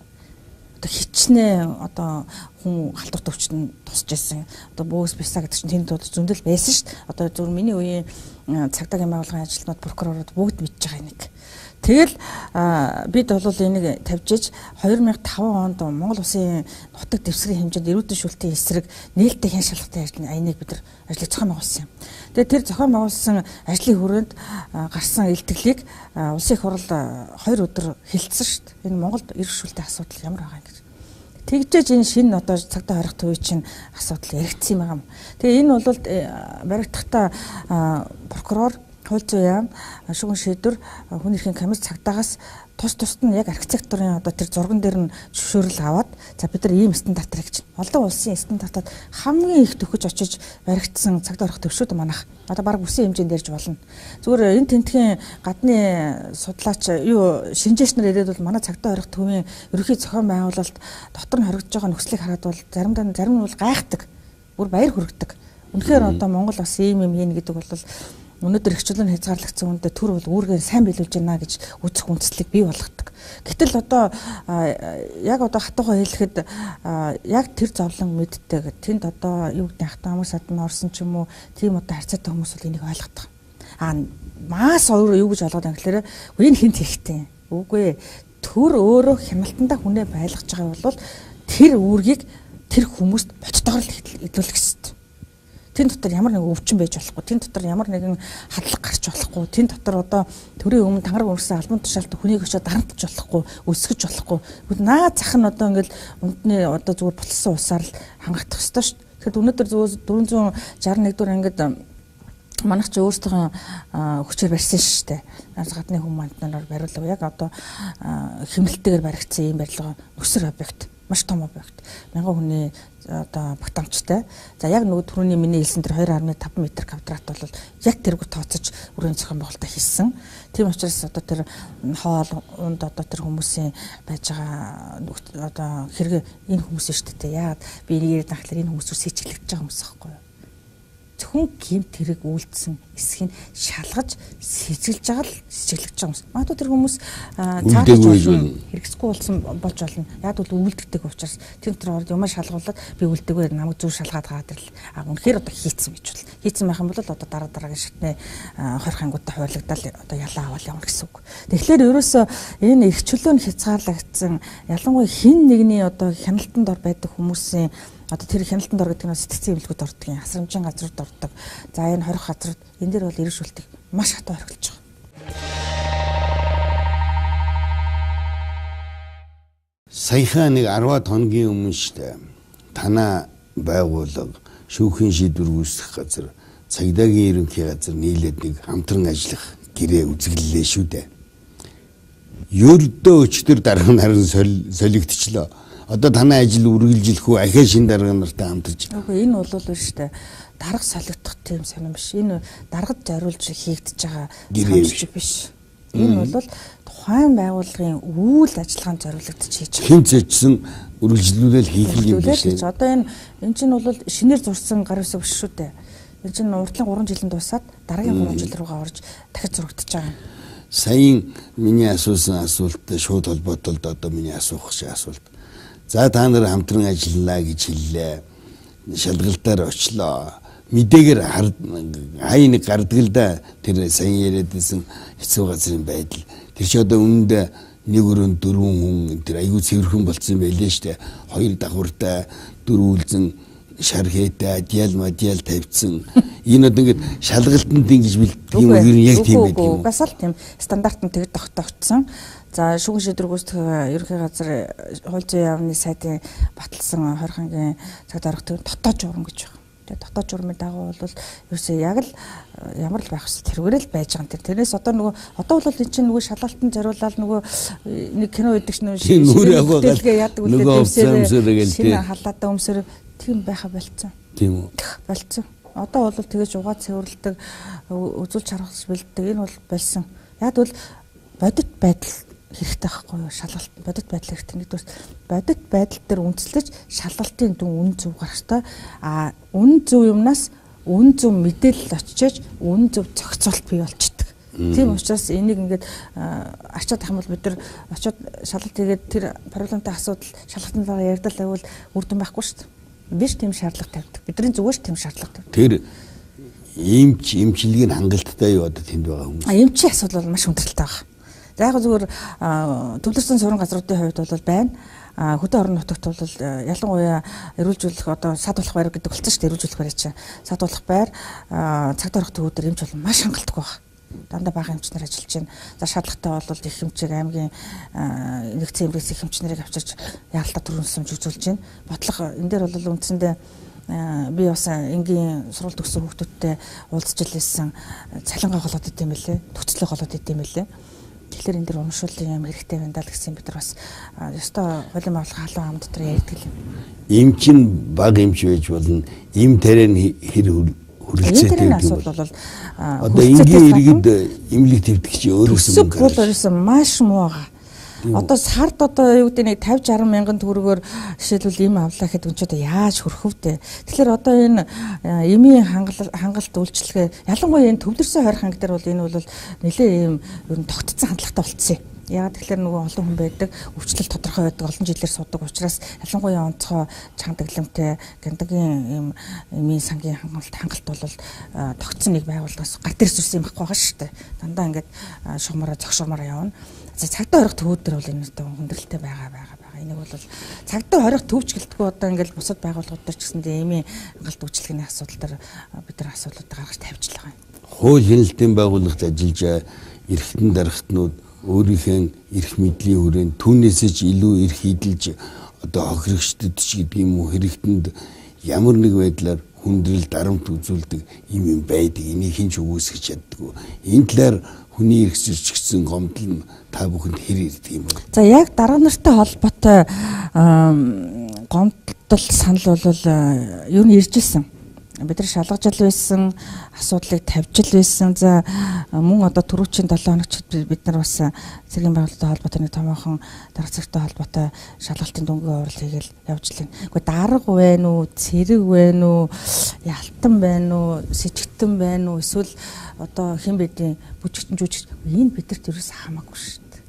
Одоо хичнээн одоо хүн халдвар төвчтөнд тусч байсан. Одоо бөөс бисаа гэдэг чинь тэнд зөндөл байсан шүү дээ. Одоо зөвхөн миний үеийн цагдаагийн байгууллагын ажилтнууд, прокурорууд бүгд мэдж байгаа нэг. Тэгэл бид бол энийг тавьж иж 2005 онд Монгол Улсын нутаг дэвсгэрийн хэмжээнд эрүүл шүлтийн эсрэг нээлттэй хян шалгалтын ажлын айныг бид нар ажлыг зохион байгуулсан юм. Тэгээд тэр зохион байгуулсан ажлын хүрээнд гарсан илтгэлийг Улсын их хурал 2 өдөр хэлсэн шүү дээ. Энэ Монголд эрүүл шүлтийн асуудал ямар байгаа юм гэж. Тэгжээж энэ шинэ одоо цагдаа хорих төвийн чинь асуудал яригдсан юм байгаа юм. Тэгээ энэ бол баригдахдаа прокурор, хууль зүйн яам, шүүгэн шийдвэр, хүн эрхийн комисс цагдаагаас тус тусад нь яг архитектурын одоо тэр зурган дээр нь зөвшөөрөл аваад за бид нар ийм стандартаар гэж. Олон улсын стандартад хамгийн их төхөж очиж баригдсан цагдаа хорих төвшүүд манах. Одоо баг үсэн хэмжээнд ярьж болно. Зүгээр энэ тентхийн гадны судлаач юу шинжээч нар ирээд бол манай цагдаа хорих төвийн ерөнхий зохион байгуулалт дотор нь хоригдож байгаа нөхцөлийг хараад бол заримдаа зарим нь бол гайхдаг. Бүр баяр хүргэдэг. Үнэхээр одоо Монгол бас ийм юм хийн гэдэг бол өнөөдөр их чөлөөнд хязгаарлагдсан хүндээ төр бол үүргээ сайн биелүүлж байна гэж үзэх үндслийг бий болгодог. Гэтэл одоо яг одоо хатуугаа хэлэхэд яг тэр зовлон мэддэг. Тэнд одоо юу гэдэг хатан амар садан орсон ч юм уу тийм одоо харьцаатай хүмүүс бол энийг ойлгодог. А мас өөрөө юу гэж ойлгоод байгаа гэхээр энэ хинт хэрэгтэй. Үгүй ээ. Төр өөрөө хяналтандаа хүнээ байлгаж байгаа бол тэр үүргийг тэр хүмүүст бодтойгоор л илүүлэх ёстой. Тэн дотор ямар нэгэн өвчин байж болохгүй. Тэн дотор ямар нэгэн хадлага гарч болохгүй. Тэн дотор одоо төрийн өмнө тангараг өмсөн албан тушаалт хүнийг очиод дарамтж болохгүй, өсгөж болохгүй. Наа зах нь одоо ингээл үндний одоо зүгээр булсан усаар л хангах ёстой шүү дээ. Тэгэхээр өнөөдөр зүгээр 461 дугаар ангид манайх ч өөрсдийнхөө хүчээр барьсан шүү дээ. Гадны хүмүүс манднаар бариулав. Яг одоо хэмнэлттэйгээр баригдсан ийм барилга нүсэр объект, маш том объект. 1000 хүний одоо багтаамжтай. За яг нөгөө түрүүний миний хэлсэн тэр 2.5 м квадрат бол яг тэргүй тооцож үрийн зохион байгуулалтаа хийсэн. Тийм учраас одоо тэр хоол унд одоо тэр хүмүүсийн байж байгаа одоо хэрэг энэ хүмүүс шүү дээ. Яагаад би энийг яриад байхлаар энэ хүмүүс сэжиглэгдэж байгаа хүмүүс аахгүй юу? Зөвхөн гэмт хэрэг үйлдсэн эсхийг шалгаж сэжиглэж байгаа л сэжиглэж байгаа хүмүүс. Магадгүй тэр хүмүүс цаадаж болно, хэрэгсэхгүй болсон болж болно. Яг бол үйлдэгдэг учраас тэр дотор орд юмаа шалгуулад би үлдээгүй намайг зүр шалгаад гаад ирэл. А үнэхээр одоо хийцэн гэж бол. Хийцэн байх юм бол одоо дараа дараагийн шатны хорих ангуудтай хуваалгадал одоо ялаа авал явна гэсэн үг. Тэгэхээр ерөөсөө энэ эрх чөлөө нь хязгаарлагдсан ялангуяа хин нэгний одоо хяналтанд ор байдаг хүмүүсийн одоо тэр хяналтанд ор гэдэг нь сэтгцэн имлэгүүд ордог юм, асрамжийн газрууд ордог. За энэ хорих газрууд энэ дэр бол эрх шүлтийг маш хатуу орхилж байгаа. Саяхан нэг 10 хоногийн өмнө штэ танаа байгууллага шүүхийн шийдвэр үүсгэх газар цагдаагийн ерөнхий газар нийлээд нэг хамтран ажиллах гэрээ үзэглэлээ шүү дээ. Ердөө өчтөр дарга наран солигдчихлоо. Одоо танай ажил үргэлжлэх үү? Ахиа шин дарга нартай хамтарч. Үгүй энэ бол биш үү? Дарга солигдох тийм сонирн биш. Энэ даргад зориулж хийгдэж байгаа гэрээ биш. Энэ бол тухайн байгууллагын үйл ажиллагаанд зориулагдаж хийж байгаа. Хин зэжсэн үргэлжлүүлэл хийх юм биш үү? Одоо энэ чинь бол шинээр зурсан гар үсэг биш шүү дээ. Энэ чинь урдлын 3 жилийн дуусаад дараагийн 3 жил рүүгээ орж дахиж зурагдаж байгаа юм. Саяын миний асуусан асуулттай шууд холбоотой л одоо миний асуух шиг асуулт. За та нар хамтран ажиллалаа гэж хэллээ. Шалгалтаар очлоо. Мэдээгээр хай нэг гардаг л да. Тэр сайн яриад байсан хэцүү газрын байдал. Тэр чи одоо үүндээ нэг өрөөнд 4 хүн тэр айгүй цэвэрхэн болцсон байлээ штэ. 2 давхартай 4 үлзэн шар хээтэй адиал мадиал тавьсан. Энэ одоо ингээд шалгалтанд ингэж бэлддэг юм уу? Яг тийм байдаг юм уу? Угасаал тийм стандарт нь тэгж тогтогдсон. За шүүгэн шийдвэр гүйцэтгэх ерөнхий газар хууль зүйн яамны сайдын баталсан 20 ангийн цагдаа орох төвийн дотоод журам гэж байна. Тэгээ дотоод журмын дагуу бол ерөөсөө яг л ямар л байх вэ тэрүүгээр л байж байгаа юм. Тэрнээс одоо нөгөө одоо бол эн чинь нөгөө шалгалтанд зориулаад нөгөө нэг кино өгдөг чинь нөгөө яадаг үлээ шинэ халаатаа өмсөр тийм байха болцсон. Тийм үү? Болцсон. Одоо бол тэгэж угаа цэвэрлдэг, үзүүлж харуулж бэлддэг. Энэ бол болсон. Яг бол бодит байдал хэрэгтэй байхгүй юу? Шалгалт бодит байдал хэрэгтэй. Нэгдүгээр бодит байдал дээр үндэслэж шалгалтын дүн үнэн зөв гарах ёстой. А үнэн зөв юмнаас үнэн зөв мэдээлэл очиж үнэн зөв зохицуулт бий болчдөг. Тийм учраас энийг ингээд ачаад ах юм бол бид нар очиод шалгалт хийгээд тэр проблемтай асуудал шалгалтын дараа ярьдал байвал үр дүн байхгүй шүү дээ. Биш тийм шаардлага тавьдаг. Бидний зүгээс тийм шаардлага тавьдаг. Тэр эмч эмчилгээ нь хангалттай юу одоо тэнд байгаа хүмүүс? Эмчийн асуудал бол маш хүндрэлтэй байгаа. За яг зүгээр төвлөрсөн суурин газруудын хувьд бол байна. Хөдөө орон нутагт бол ялангуяа эрүүлжүүлэх одоо сад болох байр гэдэг болсон шүү дээ. Эрүүлжүүлэх байр чинь сад болох байр цагт орох төвүүдээр эмч бол маш хангалтгүй байна. Дандаа бага эмч нар ажиллаж байна. За шаардлагатай бол их эмчийг аймгийн нэгдсэн эмнэлгээс их эмч нарыг авчирч яаралтай төрөнсөмж үзүүлж байна. Бодлого энэ дээр бол үндсэндээ би бас энгийн сургууль төгссөн хүүхдүүдтэй уулзч илээсэн, цалингаа голоод идэм байлээ. Төгслөө голоод идэм байлээ. Тэгэхээр энэ дэр урамшууллын юм хэрэгтэй байна даа л гэсэн бид нар бас ёстой хуулийн байгууллага халуун ам дотор ярьдаг юм. Эмч нь бага эмч байж болно. Эм тариа нь хэр хүрэлцээтэй гэдэг асуудал бол одоо энгийн иргэд эмнэлэг твдэх чи өөрөөс мөнгө бол ерөөсөн маш муу байгаа. Одоо сард одоо юу гэдэг нэг 50 60 мянган төгрөгөөр жишээлбэл эм авлаа гэхэд үн чи одоо яаж хөрөх вэ? Тэгэхээр одоо энэ эмийн хангалт үйлчилгээ ялангуяа энэ төвлөрсөн 20 ханг дээр бол энэ бол нэлээ ийм ер нь тогтцсон хандлагатай болцсон юм. Яагаад тэгэхээр нөгөө олон хүн байдаг, өвчлөл тодорхой байдаг, олон жилээр судаг учраас ялангуяа онцгой чанга дэглэмтэй гандагийн ийм эмийн сангийн хангалт бол тогтсон нэг байгууллагаас гар дээрс ирсэн юм байхгүй байгаа шүү дээ. Дандаа ингээд шугамаараа зогшоомоор явна. За цагдаа хорих төвүүд дээр бол энэ одоо хүндрэлтэй байгаа. Энийг бол цагдаа хорих төвч гэлтгүй одоо ингээд бусад байгууллагууд дээр ч гэсэндээ эмийн хангалт үйлчилгээний асуудал дээр бид нар асуудлуудаа гаргаж тавьж л байгаа юм. Хууль хяналтын байгууллагт ажиллаж эрхтэн даргатнууд өөрийнхөө эрх мэдлийн хүрээнд түүнээсээ ч илүү эрх эдэлж одоо хохирогчдод ч гэдэг юм уу хэрэгтэнд ямар нэг байдлаар хүндрэл дарамт үзүүлдэг юм байдаг. Энийг хэн ч үгүйсгэж чаддаггүй. Энэ талаар хүний эрх зөрчигдсөн гомдол нь та бүхэнд хэр ирдэг юм бэ? За яг дарга нартай холбоотой гомдол санал бол ер нь ирж исэн. Бид нар шалгаж л байсан, асуудлыг тавьж л байсан. За мөн одоо түрүүчийн 7 хоногт бид нар бас цэргийн байгууллагатай холбоотой нэг томоохон дарга цэгтэй холбоотой шалгалтын дүнгийн урал хийгээл явж л байна. Гэхдээ дарга байна уу, цэрэг байна уу, ялтан байна уу, сэжигтэн байна уу, эсвэл одоо хэн бидийн бүжигтэн жүжигч энэ бидэрт ерөөс хамаагүй шүү дээ.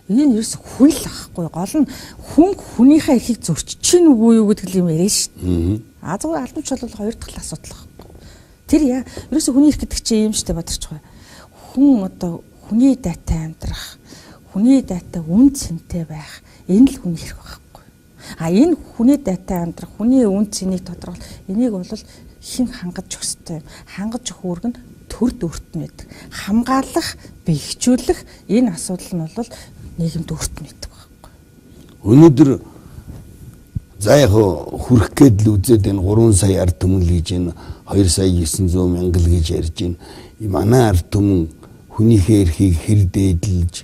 Энэ ерөөс хүн л ахгүй. Гол нь хүн хүнийхээ эрхийг зөрчиж чинь үгүй юу гэдэг юм яриа шүү дээ. А зүгээр албан тушаал бол хоёр дахь асуудал байхгүй. Тэр ерөөсө хүний эрх гэдэг чинь юм штэ бадарч байгаа. Хүн одоо хүний дайтай амьдрах, хүний дайтай үн цэнтэй байх энэ л хүний эрх байхгүй. А энэ хүний дайтай амьдрах, хүний үн цэнийг тодорхойл энийг бол хэн хангаж өгөх ёстой юм. Хангаж өгөх үүрэг нь төрд өөрт нь байдаг. Хамгаалах, бэхжүүлэх энэ асуудал нь бол нийгэмд өөрт нь байдаг байхгүй. Өнөөдөр за яг хүрэх гээд л үзээд энэ 3 сая ард түмэн л гэж энэ 2 сая 900 мянга л гэж ярьж байна. Манай ард түмэн хүнийхээ эрхийг хэр дээдэлж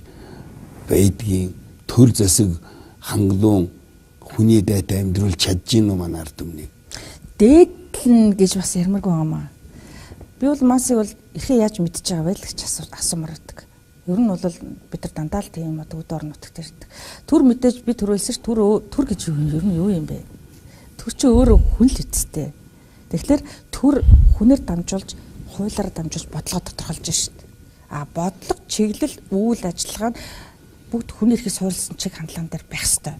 байдгийг төр засаг хангалуун хүний дайтай амьдруулж чадж гин үү манай ард түмнийг? Дээдлэн гэж бас ярмааргүй юм аа. Би бол масыг бол эрхээ яаж мэдж байгаа вэ л гэж асуумаар байдаг. Ер нь бол бид нар дандаа л тийм одоо өдөр орон нутагт ирдэг. Төр мэдээж би төрөлсөн ш төр гэж юу юм ер нь юу юм бэ? Төр чи өөрөө хүн л үсттэй. Тэгэхээр төр хүнээр дамжуулж, хуулиар дамжуулж бодлого тодорхойлж шít. А бодлого, чиглэл, үйл ажиллагаа нь бүгд хүний эрхийг суурилсан чиг хандлаган дээр байх ёстой.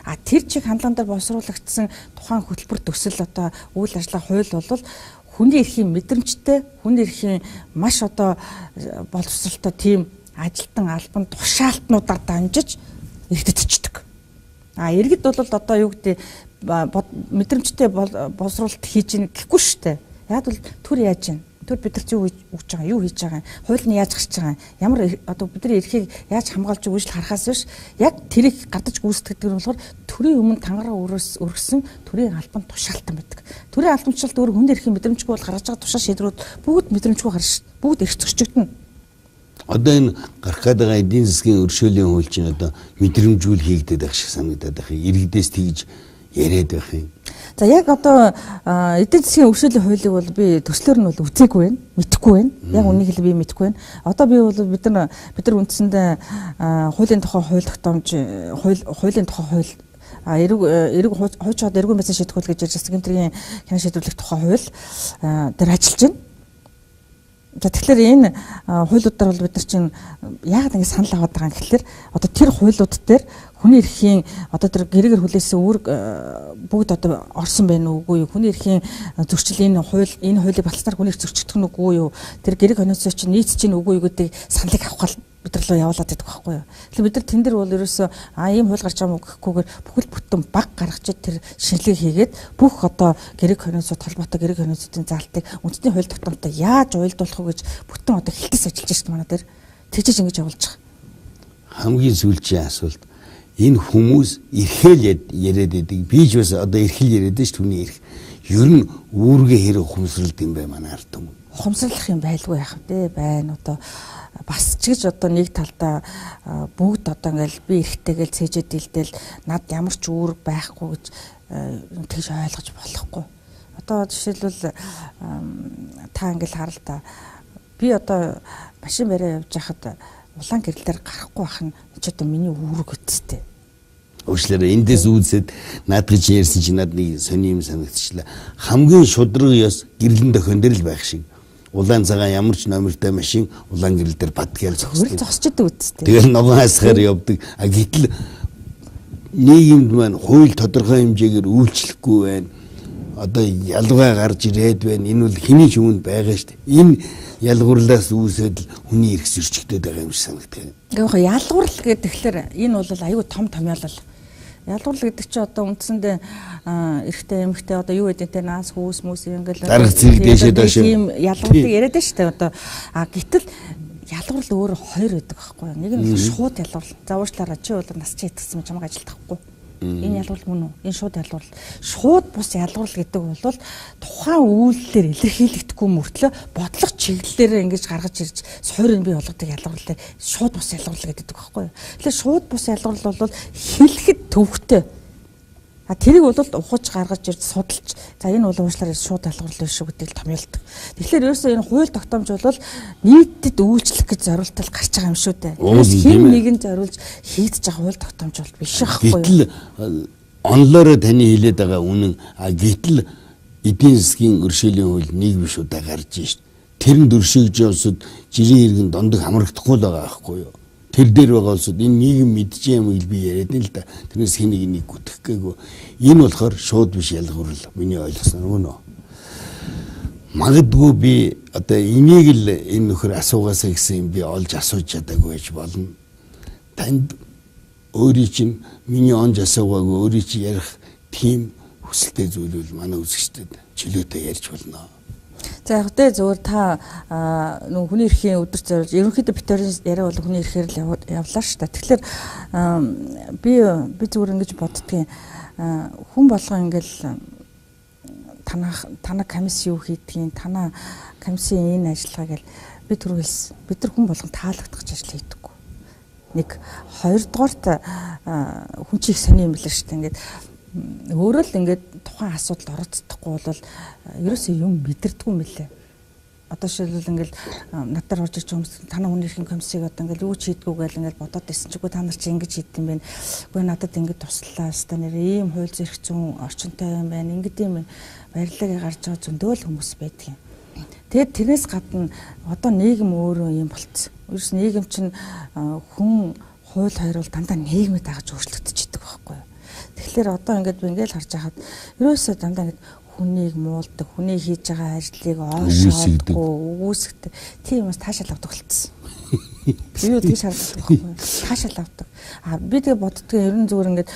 А тэр чиг хандлаган дээр боловсруулагдсан тухайн хөтөлбөр төсөл одоо үйл ажиллагаа хууль бол хүний эрхийн мэдрэмжтэй, хүний эрхийн маш одоо боловсролтой тийм ажилтан албан тушаалтнуудаар дамжиж иргэдэд. А иргэд бол одоо юу гэдэг мэдрэмжтэй боловсруулалт хийж ийн гэхгүй шүү дээ. Яг бол төр яаж юм? Төр бидэрт юу өгч байгаа, юу хийж байгаа юм? Хууль нь яаж гарч байгаа юм? Ямар одоо бидний эрхийг яаж хамгаалж өгч л харахаас биш. Яг тэрийг гадаж гүйцэтгэдэг нь болохоор төрийн өмнө тангараа өргөсөн төрийн албан тушаалтан байдаг. Төрийн албан тушаалт өөр хүний эрхийн мэдрэмжгүй бол гаргаж байгаа тушаал шийдвэрүүд бүгд мэдрэмжгүй гарна шүү. Бүгд эрх зөрчигдөнө. Одоо энэ гарах гээд байгаа эдийн засгийн өршөөлийн хууль чинь одоо мэдрэмжүүл хийгдээд байх шиг санагдаад байх. Иргэдээс тэгж яриад байх юм. За яг одоо эдийн засгийн өршөөлийн хуулийг бол би төслөөр нь бол үзээгүй байна, мэдэхгүй байна. Яг үнийг л би мэдэхгүй байна. Одоо би бол бид нар үндсэндээ хуулийн тухай хууль тогтоомж, хуулийн тухай хууль, эрэг хуучаад эргүүн байцаан шийдэх хууль гэж ярьж байгаа гэмтрийн хянан шийдвэрлэх тухай хууль дээр ажиллаж байна. За тэгэхээр энэ хуулиудаар бол бид нар чинь яагаад ингэ санал аваад байгаа юм гэхэлэр одоо тэр хуулиуд дээр хүний эрхийн одоо тэр гэрээгээр хүлээсэн үүрэг бүгд одоо орсон байна уугүй юу? Хүний эрхийн зөрчил энэ хуулийг баталснаар хүний эрх зөрчигдөх нь үгүй юу? Тэр гэрээ конвенци чинь нийцэж чинь үгүй юу гэдэг саналыг авах гал бид нар руу явуулаад байдаг байхгүй юу? Тэгэхээр бид нар тэн дээр бол ерөөсөө ийм хууль гарч байгаа юм уу гэхгүйгээр бүхэл бүтэн баг гаргаж тэр шинжилгээ хийгээд бүх одоо гэрээ конвенцууд холбоотой гэрээ конвенцуудын заалтыг үндэсний хууль тогтоомжтой яаж уялдуулах вэ гэж бүтэн одоо хэлтэс ажиллаж байна манай дээр. Тэгжиж ингэж явуулж байгаа. Хамгийн сүүлчийн асуулт энэ хүмүүс эрхэл яриад байдаг. Би ч бас одоо эрхэл яриад шүү түүний эрх. Ер нь үүргээ хэрэг ухамсарлалт юм бай манай ард түмэн. Ухамсарлах юм байлгүй яах вэ? Байна одоо бас ч гэж одоо нэг талдаа бүгд одоо ингээл би эрхтэйгээл цээжээ дийлтэл над ямар ч үүрэг байхгүй гэж тэгж ойлгож болохгүй. Одоо жишээлбэл та ингээл харал та би одоо машин бариа явж байхад улаан гэрэл дээр гарахгүй байх нь ч одоо миний үүрэг үсттэй. Уучлаарай эндээс үүсээд над гэж ярьсан чинь над нэг сони юм санагдчихлаа. Хамгийн шудраг ёс гэрлэн дохион дээр л байх шиг. Улаан цагаан ямар ч номертой машин улаан гэрэл дээр бат гээл зогсдог. Зогсож идэг үсттэй. Тэгэл ногоон хасгаар явдаг. А гэтэл нийгэмд маань хууль тодорхой хэмжээгээр үйлчлэхгүй байна. Одоо ялгаа гарч ирээд байна. Энэ бол хэний ч өмнө байгаа шүү дээ. Энэ ялгуурлаас үүсээд л хүний эрх зөрчигдөд байгаа юм шиг санагддаг. Яг ялгуурлал гэдэг тэгэхээр энэ бол аюу том томьёолол. Ялгуурлал гэдэг чинь одоо үндсэндээ эрэгтэй эмэгтэй одоо юу гэдэг те наас хүүс мүс ингээл дарга зэрэг дээшээ доош ийм ялгуурлыг яриад байна шүү дээ одоо. А гэтэл ялгуурлал өөр хоёр байдаг байхгүй юу? Нэг нь шууд ялгуурлал. За уучлаарай чи бол нас чи итгэсэн чамайг ажилдахгүй. Энэ ялгуурлал мөн үү? Энэ шууд ялгуурлал. Шууд бус ялгуурлал гэдэг бол тухайн үйлдэлээр илэрхийлэгдэхгүй мөртлөө бодлого чиглэлээр ингэж гаргаж ирж суурийг бий болгодог ялгуурлыг шууд бус ялгуурлал гэдэг байхгүй юу? Тэгэхээр шууд бус ялгуурлал бол хэлэхэд төвхтэй. А тэрийг бол ухаж гаргаж ирж судалж за энэ бол уучлаарай шууд ялгуурлал биш шүү гэдгийг томьёолдог. Тэгэхээр ерөөсөө энэ хууль тогтоомж бол нийтэд үйлчлэх гэж зориултал гарч байгаа юм шүү дээ. Хэн нэгэн зориулж хийдэж байгаа хууль тогтоомж бол биш байхгүй юу? Гэтэл онлоороо таны хэлээд байгаа үнэн. А гэтэл эдийн засгийн өршөөлийн хууль нэг биш удаа гарч шít. Тэр нь дөршигж улсад жирийн иргэн дондог хамрагдахгүй л байгаа байхгүй юу? Тэр дээр байгаа улсууд энэ нийгэм мэдчихээн юм би яриад нь л да. Тэрнээс хэн нэг нэг гүтгэх гээгүй. Энэ болохоор шууд биш ялгуурлал миний ойлгосноор үнэ үү. Магадгүй би одоо энийг л энэ нөхөр асуугаасаа гэсэн юм би олж асууж чадаагүй байж болно. Танд өөрийн чинь миний онж асуугаагүй өөрийн чинь ярих тийм хүсэлтэй зүйл бол манай үзэгчдэд чөлөөтэй ярьж болно. За яг тэ зөвөр та нөх хүний эрхийн өдөр зориулж ерөнхийдөө бид хоёрын яриа бол хүний эрхээр л явлаа шүү дээ. Тэгэхээр би зөвөр ингэж боддгийн хүн болгон ингээл танаа комисс юу хийдгийг, танаа комиссийн энэ ажиллагаа гэл би түрүү хэлсэн. Бид нар хүн болгон таалагдах гэж ажил хийдэггүй. Нэг хоёрдугаарт хүн чинь их сони юм билээ шүү дээ. Ингээд өөрөө л ингээд тухайн асуудалд оролцохгүй бол ерөөсөө юм мэдэрдэггүй юм билээ. Одоо жишээлбэл ингээл над дээр орж ирж хүмүүс танаа хүний эрхийн комиссыг одоо ингээл юу ч хийдгүү гээл ингээл бодоод байсан чигүй та нар чи ингэж хийд юм бэ? Үгүй надад ингэж туслаа. Өстой нэр ийм хууль зэрэг зүүн орчинтой юм байна. Ингээд юм барилгаа гарч байгаа зөндөө л хүмүүс байдаг юм. Тэгээд тэрнээс гадна одоо нийгэм өөрөө юм болцсон. Ерөөс нийгэм чинь хүн хууль хоёр бол дандаа нийгмээ дагаж өөрчлөгдөж идэг байхгүй юу? Тэгэхээр одоо ингээд би ингээд харж байхад ерөөсөө дандаа ингээд хүнийг муулдаг, хүний хийж байгаа ажлыг оошоодгүй, үгүйсгдэг. Тийм юмас таашаал авдаг болцсон. Би юу тэгж харагддаг байхгүй юу? Таашаал авдаг. А би тэгээ боддгийн ер нь зүгээр ингээд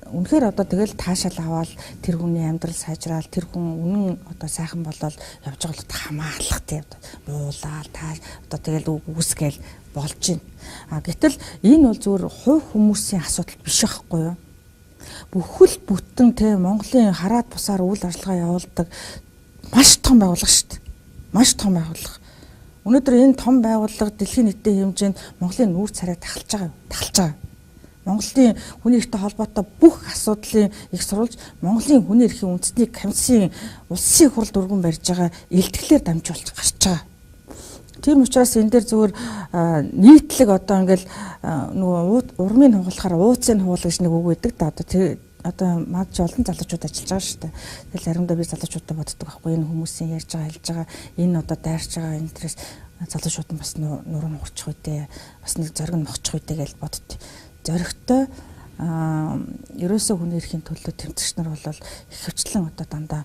үнэхээр одоо тэгэл таашаал аваад тэр хүний амьдрал сайжраал, тэр хүн үнэн одоо сайхан болоод явж байгаа бол хамаалах тийм муулаад та одоо тэгэл үгүйсгээл болж байна. А гэтэл энэ бол зүгээр хувь хүмүүсийн асуудал биш байхгүй юу? Бүхэл бүтэн те Монголын хараад бусаар үйл ажиллагаа явуулдаг маш том байгууллага шүү дээ. Маш том байгууллага. Өнөөдөр энэ том байгууллага дэлхийн нийтийн хэмжээнд Монголын нүүр царайг тахалж байгаа. Тахалж байгаа. Монголын хүний эрхтэй холбоотой бүх асуудлын их сурвалж Монголын хүний эрхийн үндэсний комиссийн улсын хурал өргөн барьж байгаа илтгэлээр дамжуулж гарч байгаа. Тийм учраас энэ дээр зүгээр нийтлэг одоо ингээл нөгөө урмын хугалахаар ууцын хугал гэж нэг үг өгдөг да. Одоо тэр одоо мад ч олон залуучууд ажиллаж байгаа шүү дээ. Тэгэл заримдаа би залуучуудаа боддог байхгүй, энэ хүмүүсийн ярьж байгаа, хэлж байгаа, энэ одоо дайрч байгаа энэ төрөөс залуучууд нь бас нуруу нухарчих үедээ, бас нэг зориг нь мохчих үедээ гэж бодд. Зоригтой ерөөсөө хүний эрхийн төлөө тэмцэгч нар бол ихэвчлэн одоо дандаа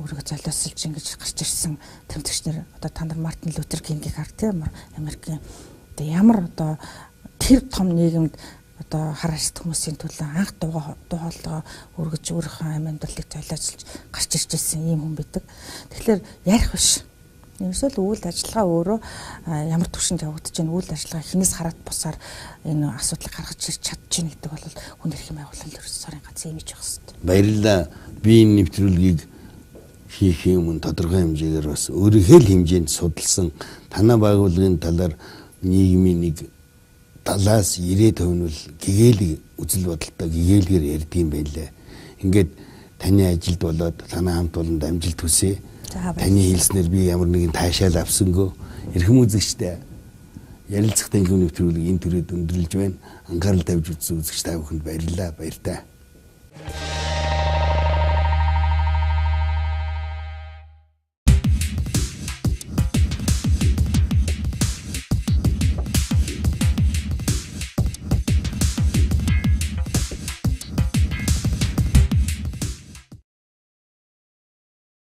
өөрийгөө золиослж ингэж гарч ирсэн тэмцэгч нар. Одоо та нар Мартин Лютер Кингийг хар, тийм, Америкийн одоо ямар одоо тэр том нийгэмд одоо хар арьст хүмүүсийн төлөө анх дуу хоолойгоо өргөж, өөрийнхөө амь амьдралыг золиослж гарч ирж ирсэн ийм хүн байдаг. Тэгэхээр ярих биш. Ерөөсөө л үйл ажиллагаа өөрөө ямар түвшинд явагдаж байна, үйл ажиллагаа хинээс хараад бусаар энэ асуудлыг гаргаж ирч чадчихна гэдэг бол хүн эрхийн байгууллагын ерөөсөө сарын ганц имиж байх хэрэгтэй. Баярлалаа. Би энэ нэвтрүүлгийг хийхийн өмнө тодорхой хэмжээгээр бас өөрийнхөө л хэмжээнд судалсан, танай байгууллагын талаар нийгмийн нэг 70-аас 90% нь бол гэгээлэг үзэл бодолтой, гэгээлгээр ярьдаг юм байлээ. Ингээд таны ажилд болоод танай хамт олонд амжилт хүсье. Таны хэлснээр би ямар нэгэн таашаал авсангүй. Эрхэм үзэгчдээ, ярилцах танхим нэвтрүүлэг энэ түрээд өндөрлөж байна. Анхаарал тавьж үзсэн үзэгч та бүхэнд баярлалаа. Баяртай.